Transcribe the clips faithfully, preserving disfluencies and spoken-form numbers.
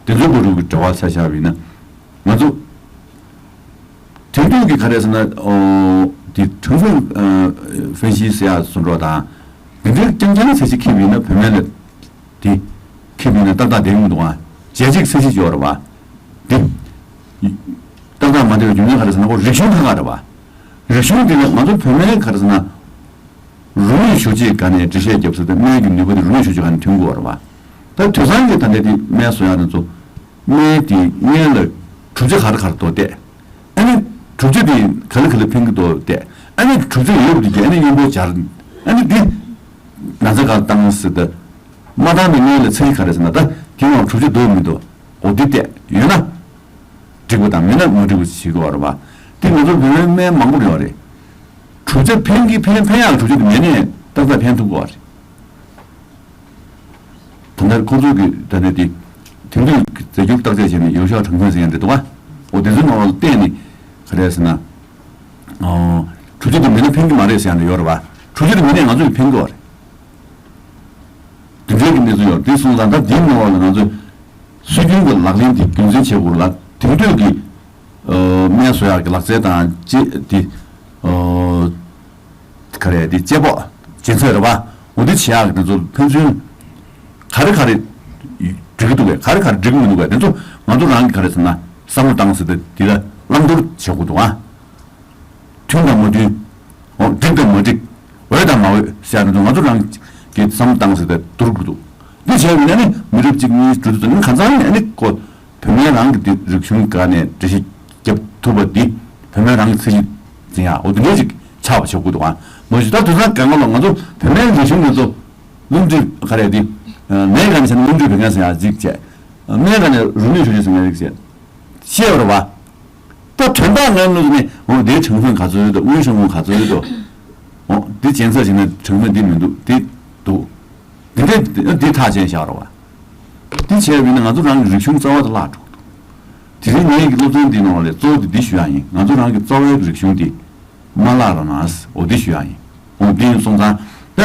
དེ་ཚོའི་བར་དུ་གི་འབྲེལ་བ་ཆ་བཞག་པ་ཡིན་ན། ང་ཚོ་དེང་དུས་ཀྱི་ག་རེ་ཟེར་ན། ཨོ། དེ་ཁྲང་ཧྥེང་ཨ་ཧྥེང་ཞི་ཟེར་ཡག་བཟོ་འདྲ་དང་། དེ་འདྲའི་རྐྱང་རྐྱང་ཚད་གཞི་འཁྱེར་བ་ཡིན་ན། བུད་མེད་ལ་དེ་འཁྱེར་བ་ཡིན་ན་ཏག་ཏག་བསྡད་ཡོང་འདུག་ཨ། བྱས་རྗེས་ཚད་གཞི་ཡོད་རེད་བ། དེ་ཏག་ཏག་མ་བསྡད་པའི་རྒྱུ་མཚན་ག་རེ་ཟེར་ན། ཁོ་རིག་གཞུང་ཁག་ཁག་རེད་བ། རིག་གཞུང་དེ་ལ་ང་ཚོ་བུད་མེད་ག་རེ་ཟེར་ན། རུ་སྣོད་ཞུ་རྗེས་སྒང་ནས་འགྲེལ་བཤད་རྒྱབ་ས་དེ། སྨན་གྱི་ནུས་པ་དེ་རུ་སྣོད་ཞུ་རྗེས་སྒང་ནས་ཐོན་དགོས་པ་རེད་བ། ད་དེང་སང་གི་ད་ལྟའི་དེ་སྨན་བཟོ་ཡག་དེ་ཚོ། སྨན་དེ་སྔོན་ལ་གྲུབ་ཆ་ག་རེ་ག་རེ་འདུག་བལྟས། ཨ་ནི་གྲུབ་ཆ་དེ་ག་ལེ་ག་ལེ་ཕན་གྱི་འདུག་བལྟས། ཨ་ནི་གྲུབ་ཆ་ཡོད་པ་དེ་གྱིས་ཨ་ནི་སྔོན་པོ་སྦྱར། ཨ་ནི་དེ་ན་ཚ་ག་བཏང་ཟེར་ད། མ་བཏང་ནས་སྔོན་ལ་ཚད་གཞི་ག་རེ་ཟེར་ན། ད་དེ་ནང་གྲུབ་ཆ་འདུག་མི་འདུག་འོ་དེ་བལྟས། ཡོད་ན་འགྲིག་པ་དང་། མེད་ན་མ་འགྲིག་པ་བྱེད་དགོས་པ་རེད་བ། དེ་ང་ཚོ་བོད་པའི་སྨན་མང་པོ་ཡོད་རེད། གྲུབ་ཆ་ཕན་གྱི་ཕན། ཕན་ཡག་གྲུབ་ཆ་དེ་མེད་ནས་ཏག་ཏག་ཕན་ཐུབ་དགོས་པ་རེད། ད་ལྟ་ཁོང་ཚོ་གི་ད་ལྟ་དེ་དེང་དུས་ཀྱི་རྫས་འགྱུར་བརྟག་དཔྱད་བྱས་ནས་ཡོ་ཤ་ཁྲང་ཧྥེང་ཟེར་ཡག་འདྲ་འདུག་བ། འོ་དེ་ཚོའི་ནང་ལ་བལྟས་ནས་ག་རེ་ཟེར་ན། ཨོ། གྲུབ་ཆ་དེ་མེད་ན་ཕན་གྱི་མ་རེད་ཟེར་ཡག་འདྲ་ཡོད་རེད་བ། གྲུབ་ཆ་དེ་མེད་ནས་ང་ཚོ་ལ་ཕན་གྱི་ཡོད་རེད། དེ་འདྲའི་གི་གནས་ཚུལ་ཡོད་རེད། དེ་སོང་ཙང་ད་དེའི་ནང་ལ་ང་ཚོས་སྲོལ་རྒྱུན་གྱི་ལག་ལེན་དེ་རྒྱུན་འཛིན་བྱེད་དགོས་ལ། དེང་དུས་ཀྱི་ཨ་སྨན་བཟོ་ཡག་གི་ལག་རྩལ་དང་བཅས་དེ། ཨ་ག་རེ་དེ་དཔྱད་དཔོག་སྦྱིན་སྲེག་རེད་བ། འོ་དེ་བྱེད་ཡག་གི་དེ་ཚོ་ཕན་ཚུན་ག་རེ་ག་རེ་འགྲིག་གི་འདུག་གས། ག་རེ་ག་རེ་འགྲིག་གི་མི་འདུག་གས། དེ་ཚོ་ང་ཚོ་རང་གིས་ག་རེ་ཟེར་ན་བསམ་བློ་བཏང་ཟེར་ཏེ་དེ་ལ་བླང་དོར་བྱེད་དགོས་འདུག་ཨ། མཐུན་དང་མ་མཐུན། འོ། འགྲིག་དང་མ་འགྲིག་འོས་དང་མ་འོས་ཟེར་ཡག་དེ་ཚོ་ང་ཚོ་རང་གིས་བསམ་བློ་བཏང་ཟེར་ཏེ་བསྡུར་དགོས་འདུག་འདི་བྱས་པ་ཡིན་ན་ནི་མི་རབས་གཅིག་གཉིས་དྲུག་ཙམ་ནི་གང་ཚང་ནི་ཨ་ནི་ཁོ་བོད་སྨན་རང་གི་འདི་རིག་གཞུང་སྒང་ནས་འགྲེལ་བཤད་རྒྱབ་ཐུབ་པ་འདི་བོད་སྨན་རང་གི་ཚད་གཞི་འཛིན་ཡག་འོ་དེ་འདྲ་ཅིག་ཆགས་པ་བྱེད་དགོས་འདུག་ཨ། མ་གཞི་ད་དེང་སང་གང་ག་ལ་ང་ཚོ་བོད་སྨན་རིག་གཞུང་དེ་ཚོ་རླུང་མཁྲིས་ག་རེ་དེ། ནད་སྒང་ནས་བྱས་ན་རླུང་མཁྲིས་བད་ཀན་ཟེར་ཡག་གཅིག་བྱས། སྨན་སྒང་ནས་རུ་སྣོད་ཞུ་རྗེས་ཟེར་ཡག་གཅིག་བྱས། ཤེས་པ་རེད་བ། ད་དོན་དག་ངའི་ངོས་ནས། འོ་དེའི་ཁྲང་ཧྥེང་ག་ཚོད་རེད་འདུག་དབུས་ཧྲང་ཧྥུང་ག་ཚོད་རེད་འདུག་འོ་དེ་སྦྱིན་སྲེག་བྱས་ན་ཁྲང་ཧྥེང་འདི་མི་འདུག་འདི་འདུག་འདི་འདྲའི་འདི་ཐག་བཅད་བཞག་རོགས། འདི་བྱས་པ་ཡིན་ན་ང་ཚོ་རང་གི་རིག་གཞུང་རྩ་བ་དེ་བརླག་འགྲོ་གི་འདུག་དེ་རིང་ངའི་གི་སློབ་ཚན་འདི་ནང་ལ་གཙོ་བོ་དེ་འདི་ཞུ་ཡག་ཡིན། ང་ཚོ་རང་གི་རྩ་བའི་རིག་གཞུང་འདི་མ་བརླག་རོགས་གནང་། འོ་འདི་ཞུ་ཡག་ཡིན། འོ་འདི་ཡིན་སོང་ཙང་ད།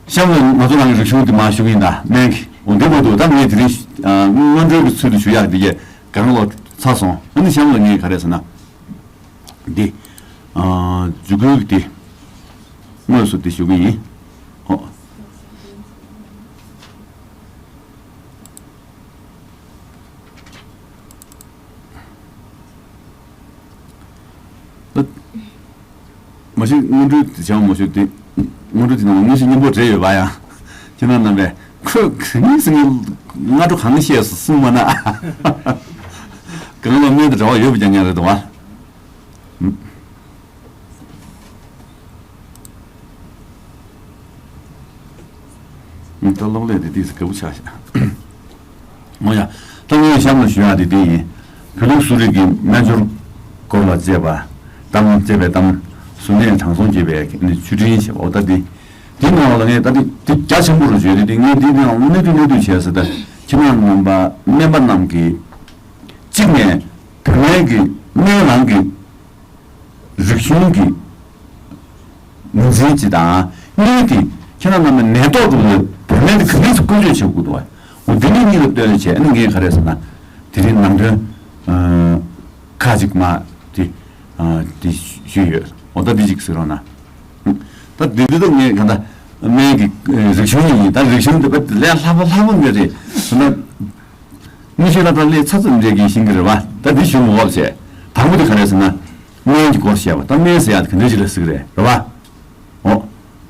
གཤམ་ལ་ང་ཚོ་རང་གི་རིག་གཞུང་འདི་མར་ཞུ་གི་ཡིན་ད། སྨན་གྱི། འོ་འདི་བར་དུ་ད་ངས་དེ་རིང་ཨ་སྔོན་འགྲོའི་གི་ཚུལ་དུ་ཞུ་ཡག་འདི་གས་གང་ལོག་ཚར་སོང་། ཨ་ནི་གཤམ་ལ་ངས་ག་རེ་ཟེར་ན། འདི་ཨ་འཇུག་སྐུལ་གྱི་འདི་དངོས་སུ་འདི་ཞུ་གི་ཡིན། ཨོ། མ་གཞི་སྔོན་འགྲོའི་དེ་བྱང་མ་ཞུ་དེ། སྔོན་འགྲོ་དེ་ནང་དངོས་གཞི་སྙན་པོ་བྲིས་ཡོད་པ་ཡང་། ཁྱེད་རང་རྣམ་པས་ཁོས་གང་ཡིན་ཟེར་ནས་སྔ་དྲོ་གང་བཤད་སོང་གསུངས་མ་ན། གང་ལ་སྨན་དང་འབྲེལ་བ་ཡོད་པ་རྐྱང་རྐྱང་རེད་དོ། ད་གློག་ཀླད་དེ་ཏོག་ཙམ་དགའ་པོ་ཆགས་ཤག་འོ་ཡ། ད་ངས་གཤམ་ལ་ཞུ་ཡག་དེ་དེ་ཡིན། བོད་ལུགས་གསོ་རིག་གི་སྨན་སྦྱོར་སྐོར་ལ་བཅས་པ། གཏམ་བཅས་པའི་གཏམ། གཟུར་གནས་དྲང་སྲོང་བཅས་པའི་ནི་ཆོས་འབྲེལ་ཞེས་པ། འོ་ད་འདི་འདི་ནང་ལ་ངས་ད་འདི་འདི་རྒྱ་ཆེན་པོ་རུ་བརྗོད་དེ། འདི་ངས་འདི་ནང་གནད་བསྡུས་གནད་བསྡུས་བྱས་ཟེར་ད། ཁྱེད་རང་རྣམ་པ་སྨན་པ་རྣམས་ཀྱིས་གཅིག་ནས་བོད་སྨན་གྱི་སྨན་རང་གི་རིག་གཞུང་གི་ངོས་འཛིན་གྱི་དང་། གཉིས་དེ་ཁྱེད་རང་རྣམ་པའི་ནད་ཐོག་ཏུ་བོད་སྨན་དེ་ག་འདྲས་སུ་བཀོལ་སྤྱོད་བྱེད་དགོས་འདུག་བ། འོ་འདི་གཉིས་གཉིས་ལ་ལྟོས་ནས་བྱས་ཨ་ནི་ངས་ག་རེ་ཟེར་ན། དེ་རིང་ནང་དོན་ཨ་ཁ་ཅིག་མ་དེ་ཨ་དེ་ཞུས་ཡོད། འོ་ད་འདི་ཅིག་ཟེར་རོགས་གནང་། ད་འདི་འདི་ད་ངས་ག་ད་སྨན་གྱི་ཨ་རིག་གཞུང་ཡིན། ད་རིག་གཞུང་དེ་བས་ལས་སླ་པོ་སླ་པོ་འདི་རེད་ཟེར་ན། དངོས་གཞི་ལ་ད་ལས་ཚ་ཚ་འདྲེས་ཀྱི་ཤིང་གི་རེད་བ། ད་འདི་ཞུ་མི་དགོས་པ་བྱས། དང་པོ་དེ་ག་རེ་ཟེར་ན། སྨན་གྱི་སྐོར་བཤད་པ། ད་སྨན་ཟེར་ཡག་དེ་ག་འདྲ་ཞིག་ལ་ཟེར་གི་རེད། རེད་བ། འོ།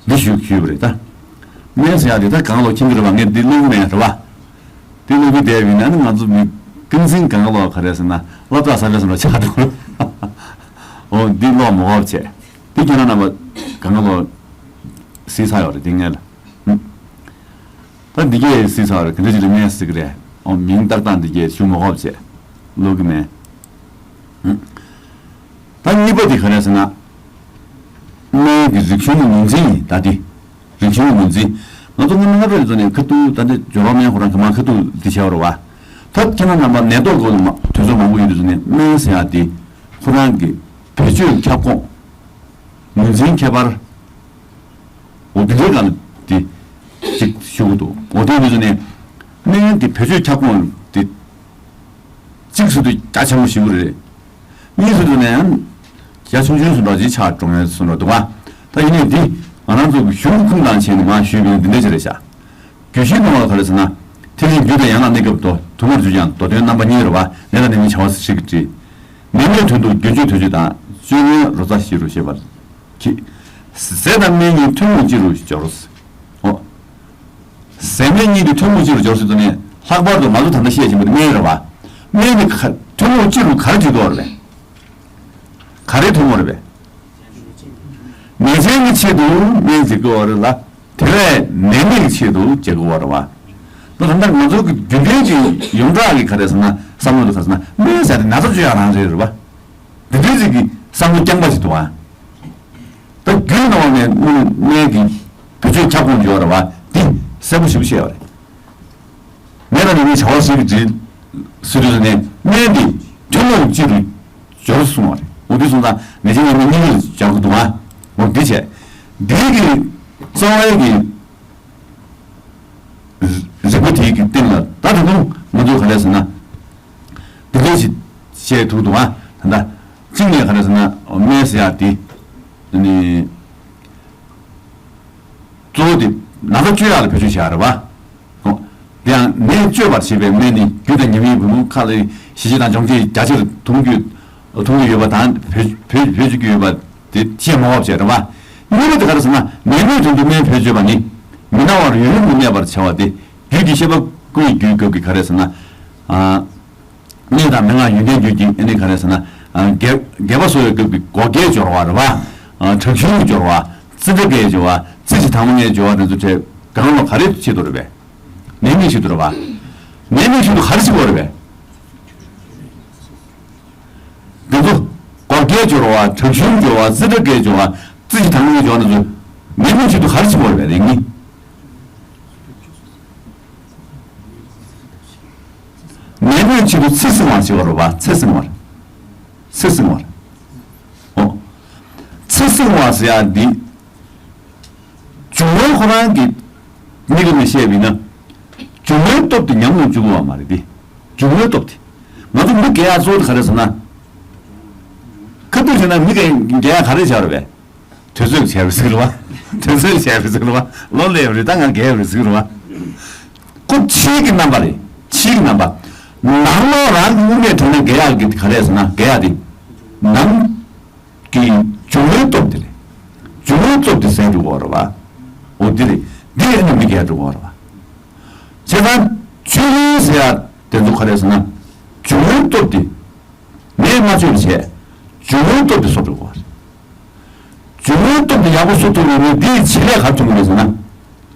འདི་ཞུ་ཞུས་པ་རེད་ད། སྨན་ཟེར་ཡག་དེ་ད་གང་ལོག་མཁྱེན་གི་རེད་བ། ངས་འདི་ཀློག་གི་མེད། རེད་བ། འདི་ཀློག་གི་བསྡད་པ་ཡིན་ན་ནི་ང་ཚོ་མི་ཀུན་གསེང་གང་ལོག་ག་རེ་ཟེར་ན་སློབ་གྲྭ་ས་ཆ་སོང་ལ་ཆགས་འགྲོ། འོ་འདི་ཀློག་མི་དགོས་པ་བྱས། འདི་ཁྱེད་རང་རྣམ་པ་གང་ལོག་གཟིགས་ཚར་ཡོད་རེད་འདི་སྔོན་ལ། ད་འདི་གས་སྲིད་ཚར་ག་འདྲ་ཅིག་ལ་སྨན་ཟེར་གི་རེད། ཨོ་མིང་ཏག་ཏག་འདི་གས་ཞུ་མ་དགོས་པ་བྱས། ཀློག་གི་མེད། ད་གཉིས་པ་དེ་ག་རེ་ཟེར་ན། སྨན་གྱི་རིག་གཞུང་གི་ངོས་འཛིན་ཡིན་ད་དེ། རིག་གཞུང་གི་ངོས་འཛིན། ང་ཚོ་སྔ་མ་སྔ་དྲོ་ཡི་ཚོ་ནས་ཁ་ཐུག་ད་འདི་ཇོ་རོགས་སྨན་ཁོ་རང་གི་མ་ཁ་ཐུག་འདི་བྱས་པ་རེད་བ། ད་ཁྱེད་རང་རྣམ་པ་ནད་ཐོག་སྐོར་ལ་མ་དུས་ཚོད་མང་པོ་ཡོད་དུས་ཚོ་ནས་སྨན་ཟེར་ཡག་དེ་ཁོ་རང་གི་བེད་སྤྱོད་ཁྱབ་ཁོངས། ངོས་འཛིན་ཁྱད་པར། འོ་དེ་འདྲའི་སྒང་ལ་དེ་ཅིག་ཞུ་གི་འདུག་འོ་དེ་ཡིན་ཙང་ནས་སྨན་དེ་བེད་སྤྱོད་ཁྱབ་ཁོངས་དེ་ ཚུལ་དུ་རྒྱ་ཆེན་པོ་ཞིག་རེད། གཉིས་སུ་དུ་ནས་ཡང་རྒྱ་ཆུང་ཆུང་སུ་འགྲོ་ཅིག་ཆགས་འགྲོ་ངེས་སུ་འགྲོ་འདུག་བ། ད་ཡིན་ནའི་འདི་ང་རང་ཚོ་གཞུང་ཁུངས་དང་བྱས་ནས་མ་ཞུས་པའི་འདི་འདྲ་ཅིག་རེད་ཤག་རྒྱུད་བཞི་སྣང་བ་ག་རེ་ཟེར་ན། ཐིག་ལེ་རྒྱུ་དང་ཡན་ལག་གནས་སྐབས་དོ། དུ་མར་གྱུར་ཀྱང་མདོ་དོན་རྣམ་པ་གཉིས་རེད་བ། ནད་དང་ནད་མིན་བྱ་བ་ཞིག་གི་བྲིས། ནད་མེད་དོན་དུ་རྒྱུ་གཅོད་དོན་གཅོད་དང་། གཅོད་ཡུལ་རོ་ཙ་ཞི་རུ་ཤེས་པར་གྱིས། ཟས་དང་སྨན་གཉིས་ཐུན་མོང་སྤྱི་རུ་སྦྱོར། ཨོ། ཟས་སྨན་གཉིས་ཀྱི་ཐུན་མོང་སྤྱི་རུ་སྦྱོར་ཟེར་དུས་ནས་ལྷག་པར་དུ་ང་ཚོ་ད་ལྟ་བཤད་བཞིན་པ་དེ་སྨན་རེད་བ། སྨན་ནི་ག་ཐུན་མོང་སྤྱི་རུ་ག་རེ་བྱེད་དགོས་རེད་པས། ག་རེ་ཐུན་མོང་རེད་པས། ནད་ཅན་གྱི་ཆེད་དུ་སྨན་བྱེད་དགོས་རེད་ལ། དེ་བས་ནད་མེད་ཀྱི་ཆེད་དུ་བྱེད་དགོས་རེད་བ། ད་ད་ལྟ་ང་ཚོ་གི་རྒྱུན་ལྡན་གྱི་ཡོངས་གྲགས་ཀྱི་ག་རེ་ཟེར་ན་བསམ་བློ་དེ་ག་རེ་ཟེར་ན་སྨན་ཟེར་དེ་ན་ཚ་བཅོས་ཡག་རང་རེད་རེད་བ། འདི་འདྲའི་ཅིག་གི་བསམ་བློ་རྐྱང་པ་ཞིག་འདུག་ཨ། ད་རྒྱུད་ནང་ནས་སྨན་གྱི་བེད་སྤྱོད་ཁྱབ་ཁོངས་ཡོད་རེད་བ། འདི་གསལ་པོ་ཞིག་བཤད་པ་རེད། ནད་དང་ནད་མིན་བྱ་བ་ཞིག་གི་འདྲི་ཟེར་དུས་ནས་སྨན་འདི་ཐུན་མོང་སྤྱི་རུ་སྦྱོར་གསུངས་པ་རེད། འོ་འདི་སོང་ཙང་ནད་ཅན་ནད་མིན་གཉིས་ཀྱི་སྦྱར་གི་འདུག་ཨ། འོ་འདི་བྱས། འདི་གི་གཙང་བའི་གི་རིག་པ་དེའི་གི་སྟེང་ལ་ད་དེ་ནང་ང་ཚོ་ག་རེ་ཟེར་ན། འདི་འདྲ་ཞིག་བཤད་ཐུབ་འདུག་ཨ། ད་ལྟ་གཅིག་ནས་ག་རེ་ཟེར་ན་སྨན་ཟེར་ཡག་དེ་ནི་གཙོ་བོ་དེ་ན་ཚ་བཅོས་ཡག་ལ་བེད་སྤྱོད་བྱེད་ཡག་རེད་བ། ཨོ། དེ་ཡང་ནད་བཅོས་པར་བྱེད་པའི་སྨན་ནི་རྒྱུ་དང་ཉེ་བའི་བུ་མོ་ཁ་ལ་ཞི་བྱེད་དང་སྦྱོང་བྱེད་རྒྱ་ཆེར་འཐུང་རྒྱུ་འཐུང་རྒྱུ་ཡོད་པ་དང་བེད་བེད་བེད་སྤྱོད་ཀྱི་ཡོད་པ་དེ་བཤད་མ་བབ་བྱས་རེད་བ། གཉིས་པ་དེ་ག་རེ་ཟེར་ན་ནད་མེད་དོན་དུ་སྨན་བེད་སྤྱོད་པ་ནི་མི་ན་བར་ཡུན་རིང་དུ་གནས་པར་བྱ་བ་སྟེ། རྒྱུད་ཀྱི་བཤད་པ་ཀུན་རྒྱུད་སྐབས་ཀྱི་ག་རེ་ཟེར་ན། ཨ། གནས་དང་མན་ངག་ཡོན་ཏན་རྒྱུད་ཀྱི་ཨ་ནི་ག་རེ་ཟེར་ན། ཨ། རྒྱས་རྒྱས་པ་སོགས་ཡོད་སྐབས་ཀྱི་འགོག་རྒྱལ་སྦྱོར་བ་རེད་བ། ཨ། དྲག་ཤུལ་སྦྱོར་བ། ཙིཏྟ་བརྒྱད་སྦྱོར་བ། རྩིས་ཀྱི་དང་པོ་ལྔའི་སྦྱོར་བ་དེ་ཚོ་བྱས་གང་ལ་ག་རེ་ཆེད་དུ་རེད་པས། ནད་མེད་ཆེད་དུ་རེད་བ། ནད་མེད་ཆེད་དུ་ག་རེ་བྱེད་དགོས་རེད་པས། འདི་ཚོ། འགོག་རྒྱལ་སྦྱོར་བ། དྲག་ཤུལ་སྦྱོར་བ། ཙིཏྟ་བརྒྱད་སྦྱོར་བ། རྩིས་ཀྱི་དང་པོ་ལྔའི་སྦྱོར་བ་དེ་ཚོ། ནད་མེད་ཆེད་དུ་ག་རེ་བྱེད་དགོས་རེད་པས་རིགས་གཉིས། ནད་མེད་ཆེད་དུ་ཚེ་བསྲིང་བར་བྱེད་པ་རེད་བ། ཚེ་བསྲིང་བར། ཚེ་བསྲིང་བར། ཨོ། ཚེ་བསྲིང་བ་ཟེར་ཡག་འདི། སྦྱོར་བ་ཁོ་རང་གི་མིག་ལ་བཤད་པ་ཡིན་ན། སྦྱོར་བའི་སྟོབས་དེ་ཉམས་ལ་འཇུག་གི་ཡོད་མ་རེད་དེ། སྦྱོར་བའི་སྟོབས་དེ། ང་ཚོ་མི་རྒས་ཡག་གཙོ་བོ་དེ་ག་རེ་ཟེར་ན། ཁ་ཐུག་བྱས་ན་མི་རྒས་རྒས་ཡག་ག་རེ་བྱ་རེད་པས། དུས་ཚོད་བྱས་པའི་ཟེར་བ། དུས་ཚོད་བྱས་པའི་ཟེར་བ། ལོ་སླེབས་རེད་ད་ང་རྒས་རེད་ཟེར་བ། ཁོ་ཕྱིའི་གི་རྣམ་པ་རེད། ཕྱིའི་གི་རྣམ་པ། ནང་ལོགས་རང་གི་དབུ་མའི་དོན་ནས་རྒས་ཡག་གི་ག་རེ་ཟེར་ན་རྒས་ཡག་དེ། ནང་གི་སྦྱོར་བའི་སྟོབས་དེ་རེད། སྦྱོར་བའི་སྟོབས་དེ་ཟད་འགྲོ་གི་ཡོད་རེད་བ། འོ་འདི་རེད། འདི་ཡིན་ན་མི་རྒས་འགྲོ་གི་ཡོད་རེད་བ། བྱས་ཙང་ཆོས་ཉིད་ཟེར་ཡག་དེ་ཚོ་ག་རེ་ཟེར་ན། སྦྱོར་བའི་སྟོབས་དེ། ནད་མ་བཅོས་པ་བྱས། སྦྱོར་བའི་སྟོབས་དེ་གསོ་འགྲོ་གི་ཡོད་རེད། སྦྱོར་བའི་སྟོབས་དེ་ཡག་པོ་གསོ་ཐུབ་ཡོད་ན་འདིའི་བྱེད་ལས་ག་རེ་ཐུབ་ཀྱི་རེད་ཟེར་ན།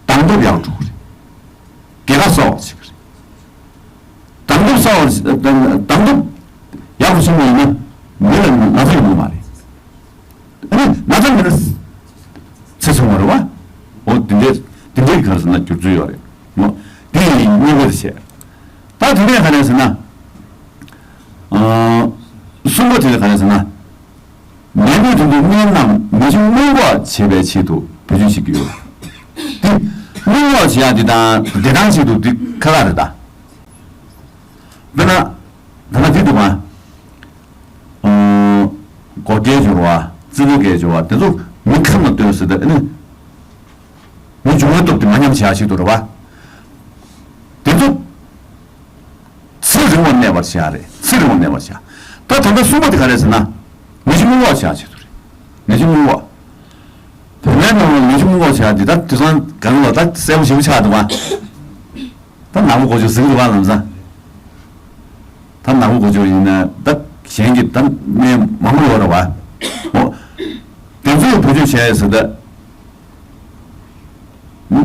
སྡང་སྟོབས་ཡག་འགྲོ་གི་རེད། རྒས་ཁ་གསོ་བར་བྱེད་ཀྱི་རེད། སྡང་སྟོབས་གསོ་བར་སྡང་སྟོབས་ཡག་པོ་བྱུང་བ་ཡིན་ན་མི་ལ་ན་ཚ་ཡོང་གི་མ་རེད། ཨ་ནི་ན་ཚ་མེད་ན་ཚེ་བསྲིང་བ་རེད་བ། འོ་དེ་འདྲའི་དེ་འདྲའི་ག་རེ་ཟེར་ན་འགྱུར་ཚུལ་ཡོད་རེད། འོ་དེ་ཡིན་གཉིས་པ་དེ་བྱས། ད་དེ་ནས་ག་རེ་ཟེར་ན། ཨ། གསུམ་པ་དེ་ལ་ག་རེ་ཟེར་ན། ནད་མེད་དོན་དུ་སྨན་རྣམས་མི་ཆུང་སྔོན་འགོག་བྱེད་པའི་ཆེད་དུ་བེད་སྤྱོད་བྱེད་ཀྱི་ཡོད། དེ་སྔོན་འགོག་བྱེད་ཡག་འདི་དང་བདེ་ཐང་ཆེད་དུ་འདི་ཁག་ཁག་རེད་ད། དཔེར་ན། ད་ལྟ་འདི་འདུག་ག་འགོག་རྒྱལ་སྦྱོར་བ། ཙིཏྟ་བརྒྱད་སྦྱོར་བ་དེ་ཚོ་མི་ཁམས་ལ་ལྟོས་ཟེར་ཏེ་ཨ་ནི། མི་འབྱུང་བའི་སྟོབས་དེ་མ་ཉམས་བྱེད་ཡག་ཆེད་དུ་རེད་བ། དེ་ཚོ། ཚེ་རིང་བར་གནས་པར་བྱ་རེད། ཚེ་རིང་བར་གནས་པར་བྱ། ད་ད་ལྟ་གསུམ་པ་དེ་ག་རེ་ཟེར་ན། ནད་གཞི་སྔོན་འགོག་བྱ་ཆེད་དུ་རེད། ནད་གཞི་སྔོན་འགོག་བོད་པའི་ནང་ལ་ནད་གཞི་སྔོན་འགོག་བྱ་དེ་ད་དེང་སང་གང་ལ་ད་གསལ་པོ་ཞེ་པོ་ཆགས་འདུག་བ། ད་ནག་པོ་གོ་ཆོད་ཟིག་འདུག་བ་ལམ་སང་། ད་ནག་པོ་གོ་ཆོད་ཡིན་ན་ད་གཞན་གྱི་ད་སྨན་མང་པོ་ཡོད་རེད་བ། འོ། དེ་ཚོས་བེད་སྤྱོད་བྱས་ཟེར་ད།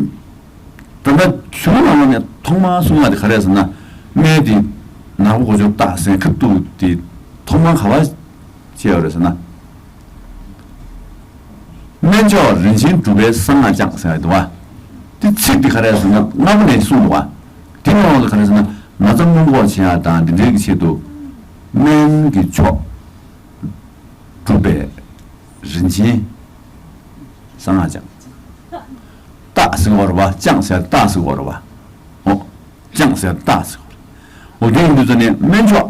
ད་ལྟ་གཞུང་ནང་ལ་ནས་ཐོག་མར་གསུངས་པ་དེ་ག་རེ་ཟེར་ན། སྨན་དེ་ནག་པོ་གོ་ཆོད་བཏགས་ཟེར་ཁ་ཐུག་དེ་ཐོག་མར་ག་བ་བྱས་ཡོད་རེད་ཟེར་ན། སྨན་མཆོག་རིན་ཆེན་གྲུབ་པའི་གསང་སྔགས་བསྐྱངས་ཟེར་བ་དེ་བ། དེ་ཚིག་དེ་ག་རེ་ཟེར་ན་ལྔ་པོ་ནས་གསུངས་འདུག་བ། དེ་ནང་ལ་ག་རེ་ཟེར་ན་ན་ཚ་སྔོན་འགོག་བྱེད་ཡག་དང་འདི་འདྲའི་གི་ཆེད་དུ་སྨན་གྱི་མཆོག་གྲུབ་པའི་རིན་ཆེན་གསང་སྔགས་བསྐྱངས། བཏགས་ཟེར་བ་རེད་བ། བསྐྱངས་ཟེར་བཏགས་ཟེར་བ་རེད་བ། འོ། བསྐྱངས་ཟེར་བཏགས་ཟེར་བ་རེད། འོ་དེ་ཡིན་དུས་ཙ་ནས་སྨན་མཆོག་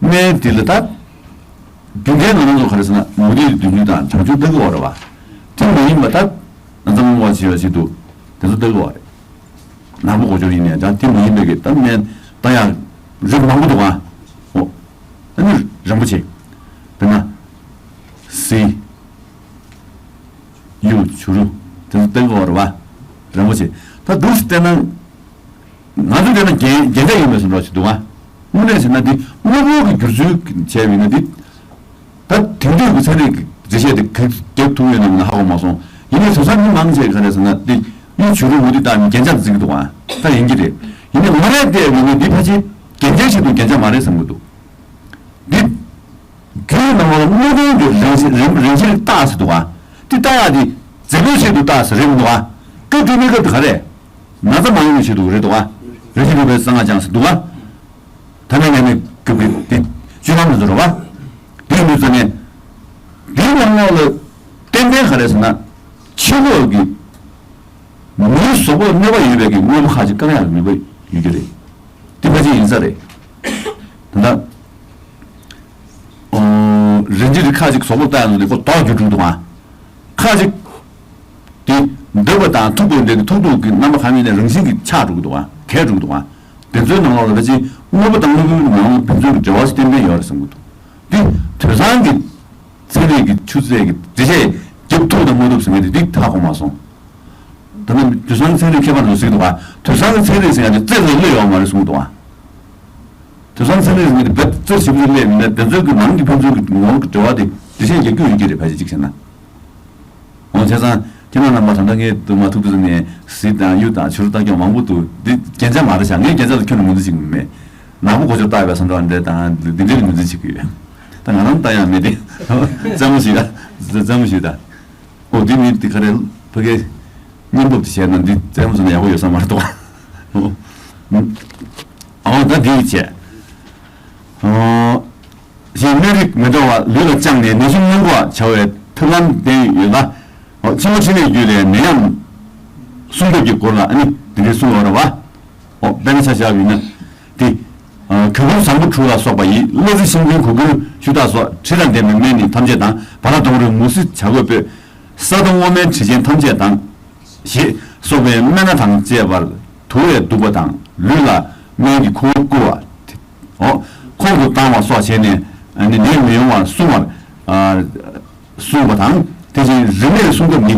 སྨན་འདི་ལ་ད། རྒྱུན་ལྡན་ང་རང་ཚོ་ག་རེ་ཟེར་ན་མུ་ཏིག་བདུན་ཅུ་དང་བྱང་ཆུབ་ལྟ་གི་ཡོད་རེད་བ། དེ་མ་ཡིན་པ་ད། ན་ཚ་སྔོན་འགོག་བྱེད་ཡ་ཆེད་དུ་དེ་ཚོ་ལྟ་གི་ཡོད་རེད། ནག་པོ་སྒོ་སྦྱོར་ཡིན་ནའི་ད་དེ་མ་ཡིན་པའི་གི་ད་སྨན་ད་ཡང་རིགས་མང་པོ་འདུག་ཨ། ཨོ། ཨ་ནི་རིན་པོ་ཆེ། དཔེར་ན། གཟི། གཡུ། བྱུ་རུ། དེ་ཚོ་ལྟ་གི་ཡོད་རེད་བ། རིན་པོ་ཆེ། ད་འདུག་སེ་བལྟས་ན། ང་ཚོ་དེ་ན་རྒྱན་རྒྱན་ཆ་ཡོད་མེད་སུ་འགྲོ་ཞིག་འདུག་ཨ། དངོས་གནས་ཟེར་ན་འདི་དངོས་པོ་གི་བསྒྱུར་ཚུལ་བྱས་པ་ཡིན་ན་འདི། ད་དེང་དུས་ཀྱི་ཚན་རིག་གི་འགྲེལ་བཤད་དེ་ག་རྒྱབ་ཐུབ་ཡོད་ན་མིན་ན་ཧ་གོ་མ་སོང་། ཡིན་ནའི་དེང་སང་མི་མང་ཆེ་ག་རེ་ཟེར་ན་འདི་གཡུ་བྱུ་རུ་མུ་ཏིག་བཏགས་ནས་རྒྱན་ཆ་བརྩི་གི་འདུག་ཨ། ད་ཡིན་གྱི་རེད། ཡིན་ནའི་ང་རང་བལྟས་པ་ཡིན་ན་འདི་ཕལ་ཆེར་རྒྱན་ཆའི་ཆེད་དུ་རྒྱན་ཆ་མ་རེད་བསམ་གྱི་འདུག་འདི། རྒྱུའི་ནང་ལ་དངོས་དོན་གྱི་རང་བཞིན་རང་རང་བཞིན་རྟགས་ཟེར་འདུག་ག་འདི་ལྟ་ཡག་འདི་རྫས་པོའི་ཆེད་དུ་རྟགས་ཟེར་རེད་མི་འདུག་ག་སྐབས་དེ་ནས་སྐབས་དེ་ག་རེད། ན་ཚ་མ་ཡོང་བའི་ཆེད་དུ་རེད་འདུག་ག་རང་བཞིན་རིག་པའི་གསང་སྔགས་འཆང་ཟེར་འདུག་ག་ད་ནས་ནས་ནས་སྐབས་ཀྱི་དེ་བཅུ་ལམ་དུ་འགྲོ་བ། དེའི་ནུས་ཚོ་ནས། འདིའི་ནང་ལོགས་ལ་ཏན་ཏན་ག་རེད་ཟེར་ན། ཕྱི་ལོགས་ཀྱི་མིའི་གཟུགས་པོར་གནོད་པ་ཡོད་པའི་གི་དངོས་པོ་ཁ་ཅིག་བཀག་ཡག་གི་ནུས་པ་ཡོད་ཀྱི་རེད། དེ་ཕལ་ཆེར་ཡིན་ས་རེད། ད་ལྟ། ཨོ། རིན་ཆེན་རིགས་ཁ་ཅིག་གཟུགས་པོར་བཏགས་ཡོང་དུས་ཁོ་མདོག་འགྱུར་འགྲོ་གི་འདུག་ཨ། ཁ་ཅིག་དེ་འདོད་པ་དང་ཐུག་པའི་འདོད་ཀྱི་ཐུག་ཐུག་གི་རྣམ་པ་གང་ཡིན་ནའི་རང་བཞིན་གྱིས་ཆགས་འགྲོ་གི་འདུག་ཨ། གས་འགྲོ་གི་འདུག་ཨ། དེ་ཚོའི་ནང་ལོགས་ལ་ཕལ་ཆེར་དངོས་པོ་དང་དངོས་པོའི་ནང་ལ་ཕན་ཚུན་གྱི་འབྲེལ་བ་ཞིག་ཏན་ཏན་ཡོད་རེད་བསམ་གྱི་འདུག་འདི་དུས་སང་གི་ཚན་རིག་གི་ཆུ་ཚད་ཀྱི་འགྲེལ་བཤད་རྒྱབ་ཐུབ་དང་མ་ཐུབ་ཟེར་མཁན་དེ་འདི་ཧ་གོ་མ་སོང་། ད་ནི་དུས་སང་ཚན་རིག་མཁས་པ་རྣམས་ཟེར་གྱི་འདུག་ག་དུས་སང་གི་ཚན་རིག་ཟེར་ཡག་དེ་རྩེ་ལ་སླེབས་ཡོད་མ་རེད་གསུངས་འདུག་ག་དུས་སང་ཚན་རིག་ཟེར་མཁན་དེ་རྦད་རྩེ་ཞིབ་ཏུ་སླེབས་མིན་ན་དེ་ཚོའི་གི་ནང་གི་ཕན་ཚུན་གྱི་ངོ་བོ་གི་འབྲེལ་བ་དེ་འགྲེལ་བཤད་རྒྱག་རྒྱུ་ཡོད་ཀྱི་རེད་ཕལ་ཆེར་གཅིག་བྱས་ན། འོ་བྱས་ཙང་ཁྱེད་རང་རྣམ་པ་ད་ལྟ་ངས་དུ་མ་ཐུག་དུས་ནས་གཟི་དང་གཡུ་དང་བྱུ་རུ་བཏགས་ཀྱང་མང་པོ་འདུག་འདི་རྒྱན་ཆ་མ་རེད་ཤག་ངས་རྒྱན་ཆ་ལ་ཁྱོན་ནས་ངོས་འཛིན་བྱེད་ཀྱི་མེད། ནག་པོ་སྒོ་སྦྱོར་བཏགས་པའི་བསམ་གྲུབ་འདྲ་དང་འདི་འདྲའི་ངོས་འཛིན་བྱེད་ཀྱི་ཡོད། ད་ང་རང་ལྟ་ཡང་མེད་དེ། རྩེད་མོ་ཞིག་ད། རྩེད་མོ་ཞིག་ད། ཨོ་འདི་མི་འདི་ག་རེ་ཕ་གི་བརྙན་ཕབ་དེ་བྱས་ན་འདི་རྩེད་མོ་བཟོ་ན་ཡག་པོ་ཡོད་ས་མ་རེད་དོ། ཨོ་ད་འདི་བྱས། ཨོ། གཞན་སྨན་རིགས་མི་འདྲ་བ་ལུས་ལ་བཅངས་ནས་ནད་གཞི་སྔོན་འགོག་བྱ་བའི་ཐབས་ལམ་ལྡན་ཡོད་ལ། ཕྱི་མ་ཕྲིན་ལས་བརྒྱུད་ལས་ནད་ཡམས་སྲུང་སྐྱོབ་ཀྱི་སྐོར་ལ་ཨ་ནི་འདི་འདྲའི་གསུངས་ཡོད་རེད་བ། དཔེར་ན་ཆ་བཞག་པ་ཡིན་ན། འདི། གོས་ཕུང་བཟང་པོ་དྲུག་ལ་སོགས་པ་ཡིས་གླ་རྩི་ཤིང་ཀུན་གོ་ཀུན་ཞུ་དག་སོགས་དྲི་དང་ལྡན་པའི་སྨན་ནི་ཐམས་ཅད་དང་བ་ལ་དོང་རོས་མུ་ཟི་བྱ་རྒོད་སྤོས། ས་དོང་སྔོ་སྨན་དྲི་ཆེན་ཐམས་ཅད་དང་། ཞེས་སོགས་པའི་སྨན་སྣ་དང་བཅས་པར་དུ་བས་བདུག་པ་དང་ལུས་ལ་སྨན་གྱི་ཁུ་བ་བསྐུ་བ། ཨོ། ཁོང་དུ་བཏང་བ་སོགས་བྱས་ནས་ནད་མི་ཡོང་བར་སྲུང་བར། སྲུང་བ་དང་དེ་བཞིན་རིམས་ནད་སྲུང་སྐབས་ནི།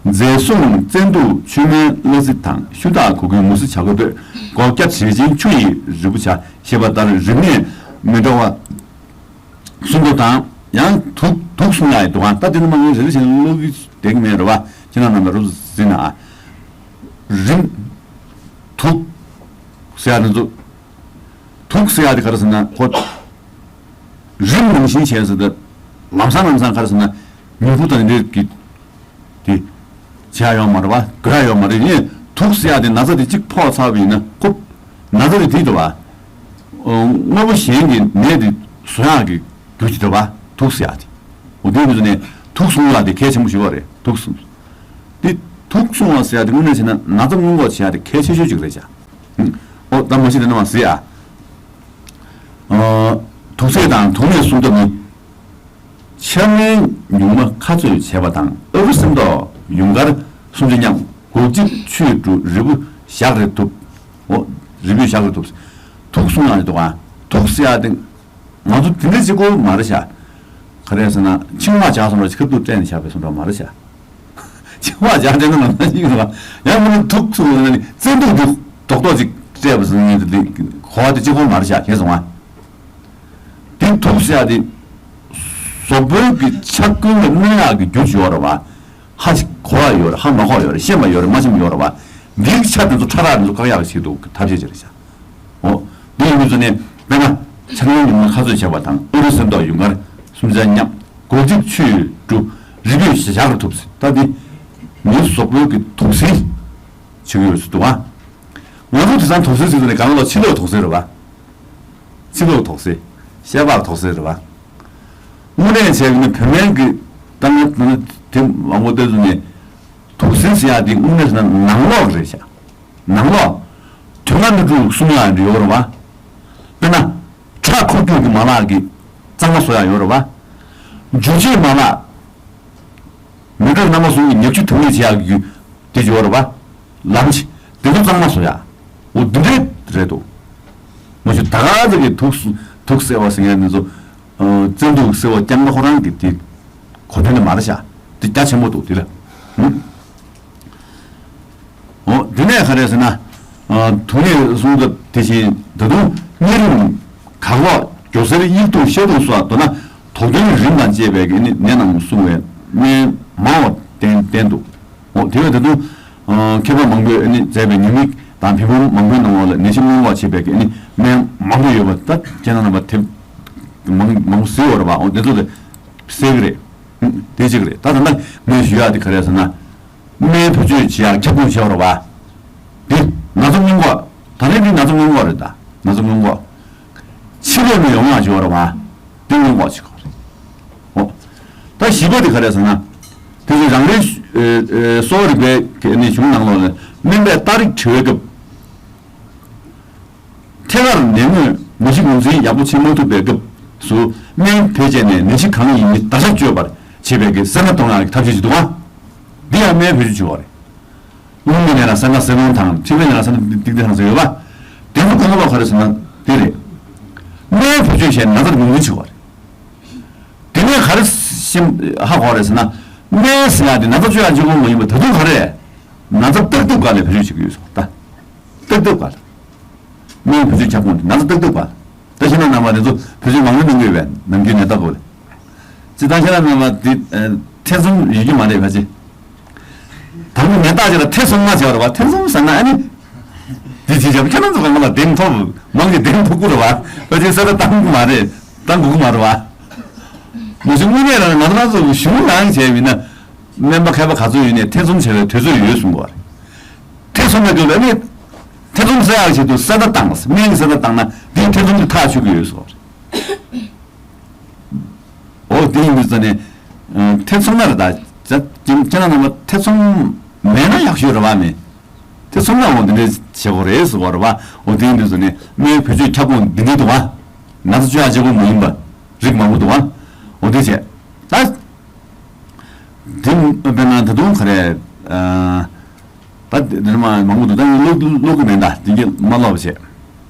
རྫས་སྲུང་བཙན་དུག་མཆོད་སྨན་གླ་རྩི་དང་ཤུ་དག་གོ་ཀུན་མུ་ཟི་བྱ་རྒོད་སྤོས། སྒོག་སྐྱ་དྲི་ཆེན་ཆུ་ཡིས་རིལ་བུ་བྱ་ཞེས་པ་ལྟར་རིམས་ནད་མི་འདྲ་བ། སྲུང་སྐྱོབ་དང་ཡང་དུག་དུག་སྲུང་ཡག་ཡི་དུག་ཨང་ད་དེ་ནི་མ་ངོས་རེ་རེ་བྱས་ནས་ཀློག་གི་བསྡད་ཀྱི་མེད་རེད་བ། ཁྱེད་རང་རྣམ་པས་རོབ་ཙམ་གཟིགས་ན་ཨ། རིམས། དུག་ཟེར་ཡག་དེ་ཚོ། དུག་ཟེར་ཡག་དེ་ག་རེ་ཟེར་ན་ཁོ། རིམས་ནང་བཞིན་བྱས་ཟེར་ཏེ། ལམ་སང་ལམ་སང་ག་རེ་ཟེར་ན། ཉིང་ཁུ་དང་འདྲེས་ཀྱི། དེ། བྱས་ཡོད་མ་རེད་བ། དགོས་ཡོད་མ་རེད་ཡིན། དུག་ཟེར་ཡག་དེ་ན་ཚ་དེ་གཅིག་ཕོག་ཚར་བ་ཡིན་ན་ཁོ། ན་ཚ་དེ་དེ་འདྲ་བ། དངོས་པོ་གཞན་གྱི་ནད་དེ་བཟོ་ཡག་གི་རྒྱུ་ཅིག་འདྲ་བ། དུག་ཟེར་ཡག་དེ། འོ་དེ་ཡིན་དུས་ནས་དུག་སྲུང་ཡག་དེ་གལ་ཆེན་པོ་ཞིག་ཡོད་རེད་དུག་སྲུང་། དེ་དུག་སྲུང་བ་ཟེར་ཡག་དེ་དངོས་གནས་བྱས་ན་ན་ཚ་སྔོན་འགོག་བྱེད་ཡག་དེ་གལ་ཆེ་ཤོས་ཅིག་རེད་ཤག་ཨོ་ད་མ་གཞི་དེ་ནས་མ་ཟེར་ཡ། དུག་ཚད་དང་དུག་ནད་སྲུང་ཐབས་ནི། ཆ་སྨན་ཉུང་མ་ཁ་ཚོས་བྱས་པ་དང་ཨ་རུ་སེམས་ཏོག་ཡུངས་ཀར་སུམ་ཆ་མཉམ་སྒོག་གཅིག་ཆུས་བཀྲུ་རིལ་བུ་ཞག་རེ་ཐུབ། འོ། རིལ་བུས་ཞག་རེ་ཐུབ། དུག་སྲུང་ཡག་དེ་འདུག་ཨ། དུག་ཟེར་ཡག་དེ། ང་ཚོ་དེ་འདྲ་གཅིག་པོ་མ་རེད་ཤག་ག་རེ་ཟེར་ན་ཆིང་ཧྭ་ཇག་སོང་ར་ཁ་ཐུག་སྤྲད་ནས་བཞག་པའི་སོང་འདྲ་མ་རེད་ཤག་ཆིང་ཧྭ་ཇག་སྤྲད་ན་ནང་ན་ཞིག་རེད་བ། ཡང་མིན་ན་དུག་སྲུང་ནི་བཙན་དུག་དེ་རྡོག་རྡོག་ཅིག་སྤྲད་པ་ཟེར་ནི་དེ་གོ་བ་དེ་གཅིག་པོ་མ་རེད་ཤག་ཤེས་སོང་ཨ། དེ་དུག་ཟེར་ཡག་དེ། གཟུགས་པོའི་གི་ཆ་ཀུན་ལ་གནོད་ཡག་གི་རྒྱུ་ཅིག་ཡོད་རེད་བ། ཧ་ཅིག་གོ་བ་ཡོད་རེད་ཧ་མ་གོ་ཡོད་རེད་ཤེས་པ་ཡོད་རེད་མ་ཤེས་པ་ཡོད་རེད་བ། འདིའི་ཆ་དེ་ཚོ་ཕྲ་རགས་དེ་ཚོ་བཀག་ཡག་གི་ཆེད་དུ་ཐབས་ཤེས་ཅིག་རེད་ཤག་འོ། འདི་ཡིན་དུས་ཚོ་ནས་དཔེར་ན། ཆ་སྨན་ཉུང་མ་ཁ་ཚོས་བྱས་པ་དང་ཨ་རུ་སེམས་ཏོག་ཡུངས་ཀར་སུམ་ཆ་མཉམ་སྒོག་གཅིག་ཆུས་བཀྲུ། རིལ་བུས་ཞག་རེ་ཐུབ་ཟེར་ད་འདི། མིའི་གཟུགས་པོའི་གི་དུག་སེལ། བྱེད་ཀྱི་ཡོད་ཟེར་འདུག་ཨ། ང་ཚོ་དེང་སང་དུག་སེལ་ཟེར་དུས་ནས་གང་ལ་ཕྱི་ལོགས་དུག་སེལ་རེད་བ། ཕྱི་ལོགས་དུག་སེལ། ཤ་པགས་དུག་སེལ་རེད་བ། དངོས་གནས་བྱས་ན་བོད་སྨན་གྱི་ད་ང་ད་ནི་དེ་མང་པོ་བལྟས་ཚུལ་ནས། དུག་སེལ་ཟེར་ཡག་དེ་དངོས་གནས་ཟེར་ན་ནང་ལོགས་རེད་ཤག་ནང་ལོགས། དོན་ལྔ་སྣོད་དྲུག་གསུང་ཡག་འདྲ་ཡོད་རེད་བ། དཔེར་ན། ཁ་འཁོར་སྐྱོད་ཀྱི་མ་ལག་གི་གཙང་མ་བཟོ་ཡག་ཡོད་རེད་བ། འཇུ་བྱེད་མ་ལག་མེ་སྟག་རྣམ་པ་གསུམ་གྱི་ཉག་ཆུ་དུག་ལེན་བྱེད་ཡག་གི་དེ་ཡོད་རེད་བ། ལམ་ཆས་དེ་ཚོ་གཙང་མ་བཟོ་ཡག་འོ་འདི་འདྲས་རེད་འདུག་མ་གཞི་ད་ག་ཚོད་ཀྱི་དུག་དུག་སེལ་བ་ཟེར་མཁན་འདི་ཚོ། བཙན་དུག་སེལ་བ་རྐྱང་པ་ཁོ་རང་གི་དེ་གོ་དོན་དེ་མ་རེད་ཤག་དེ་རྒྱ་ཆེན་པོ་འདུག་དེ་ལ། འོ་དེ་ནས་ག་རེ་ཟེར་ན། དུག་ལེན་གསུང་སྐབས་དེ་བཞིན་ད་དུང་གཉན་རིམས་གག་ལྷོག་སྒྱོ་སེར་དབྱིག་དུག་ཤ་དུག་སོགས་མདོར་ན་དུག་ཐོན་རིམས་དང་བཅས་པའི་ནད་རྣམས་སྲུང་བའི་སྨན་མང་བ་བསྟན་བསྟན་འདུག་འོ་དེ་བས་ད་དུང་། མཁས་པ་མང་པོས་ནི་མཛད་པའི་ཉེས་དམིགས་དང་བོད་ཕྲུག་མང་པོའི་ནང་ལོགས་ལ་ནད་གཞི་སྔོན་འགོག་བྱེད་པའི་ནི་སྨན་མང་པོ་ཡོད་པ་ད་ཁྱེད་རང་རྣམ་པ་དེ་མང་མང་པོ་གཟིགས་ཡོད་རེད་པ། འོ་དེ་ཚོ་དེ་གསལ་གི་རེད། དེ་གཅིག་རེད། ད་ད་ལྟ་ངས་ཞུ་ཡག་དེ་ག་རེ་ཟེར་ན། སྨན་བེད་སྤྱོད་བྱེད་ཡག་ཁྱབ་ཁོངས་བྱས་པ་རེད་པ། འདི་ན་ཚ་སྔོན་འགོག་ད་རེས་འདི་ན་ཚ་སྔོན་འགོག་རེད། ད་ན་ཚ་སྔོན་འགོག་ཕྱི་ལོགས་ནས་ཡོང་ཡག་བྱེད་པ་རེད་པ། འདི་སྔོན་འགོག་བྱེད་དགོས་རེད། འོ། ད་བཞི་པ་དེ་ག་རེ་ཟེར་ན། དེ་ཚོ་རང་རེའི་ཨེ་ཨེ་གསོ་བ་རིག་པའི་གི་ནི་གཞུང་ནང་ལོགས་ལ་སྨན་པས་རྟགས་རིགས་དྲི་བའི་སྐབས། ཐད་ཀར་ནད་ངོས་ནད་གཞི་ངོས་འཛིན་ཡག་པོ་བྱེད་མ་ཐུབ་པའི་སྐབས་སུ་སྨན་བེད་སྤྱད་ནས་ནད་གཞི་གང་ཡིན་མིན་བརྡར་ཤ་གཅོད་པར་བྱེད་པའི་གི་སེར་སྣ་གཏོང་ཡག་གི་ཐབས་ཤེས་ཅིག་འདུག་ག་འདི་ཡང་སྨན་བེད་སྤྱོད་བྱེད་པ་རེད། རླུང་མི་ནད་ལ་སེར་སྣ་སེར་རླུང་དང་མཁྲིས་པའི་ནད་ལ་སེར་སྣ་ཏིག་ཏིག་དང་ཟེར་ཡོད་པ། དེ་ཚོ་གང་ལ་ག་རེ་ཟེར་ན་དེ་རེད། སྨན་བེད་སྤྱོད་བྱས་ན་ན་ཚ་ངོས་འཛིན་བྱེད་པ་རེད། དེ་ནས་ག་རེ་ཤེས་ཧ་གོ་རེད་ཟེར་ན། སྨན་ཟེར་ཡག་དེ་ན་ཚ་བཅོས་ཡག་གཅིག་པོ་མ་ཡིན་པར་ད་དུང་ག་རེ། ན་ཚ་བརྟག་ཐབས་སྒང་ལ་བེད་སྤྱོད་བྱེད་ཀྱི་ཡོད་སོང་ད། བརྟག་ཐབས་སྒང་ལ། སྨན་བེད་སྤྱོད་ཁྱབ་ཁོངས་དེ་ན་ཚ་བརྟག་ཐབས་སྒང་ལ། ད་ཁྱེད་རང་རྣམ་པ་དེ་ཚོ་བེད་སྤྱོད་མང་པོ་གནང་གི་ཡོད་པས་ནམ་རྒྱུན་ནད་བརྟག་སྐོར་ལ། སྤྱིར་བཏང་ཁྱེད་རང་རྣམ་པ་དེ་ཐེ་ཚོམ་ཡོད་ཀྱི་མ་རེད་ཕལ་ཆེར། དང་པོ་ནད་བརྟག་བྱས་ལ་ཐེ་ཚོམ་མ་བྱས་པ་རེད་པ། ཐེ་ཚོམ་ཟེར་ན་ཨ་ནི། དེ་བྱས་བྱས་ཁྱེད་རང་ཚོ་གང་ལ་བདེན་ཐོབ་མང་གི་བདེན་ཐོབ་ཀྱི་རེད་པ། ཕལ་ཆེར་གསལ་བརྡ་བཏང་གི་མ་རེད། བཏང་དགོས་ཀྱི་མ་རེད་པ། མ་གཞི་དངོས་གནས་རང་ང་རང་ཚོ་གཞུང་ནང་བྱས་པ་ཡིན་ན། སྨན་པ་མཁས་པ་ག་ཚོད་ཡོད་ནའི་ཐེ་ཚོམ་བྱས་པའི་དུས་ཚོད་ཡོད་གསུང་གི་རེད། ཐེ་ཚོམ་མེད་དུས་ལ་ནི། ཐེ་ཚོམ་སེལ་ཡག་ཆེད་དུ་གསལ་བརྡ་བཏང་། སྨན་གྱི་གསལ་བརྡ་བཏང་ན་འདིའི་ཐེ་ཚོམ་དེ་ཐག་ཆོད་ཀྱི་ཡོད་གསུང་གི་རེད། འོ་དེ་ཡིན་དུས་ཙ་ནས། ཨ་ཐེ་ཚོམ་ན་རེད་ད། ཁྱེད་རང་རྣམ་པ་ཐེ་ཚོམ་མེད་ན་ཡག་ཤོས་རེད་པ་མེད། ཐེ་ཚོམ་ན་འོ་འདི་འདྲའི་བྱེད་དགོས་རེད་ཟེར་བ་རེད་པ། འོ་དེ་ཡིན་དུས་ཙ་ནས་སྨན་བེད་སྤྱོད་ཁྱབ་ཁོངས་འདི་འདྲའི་འདུག་པ། ན་ཚ་བཅོས་ཡག་གཅིག་པོ་མ་ཡིན་པ། རིགས་མང་པོ་འདུག་པ། འོ་དེ་བྱས། ད། དེ་དཔེར་ན་ད་དུང་ག་རེ། ཨ། ད་དེ་དེ་མ་མང་པོ་འདུག་ད་ངས་ཀློག་ཀློག་གི་མེད་ད། དེ་གས་མ་ཀློག་པ་བྱས།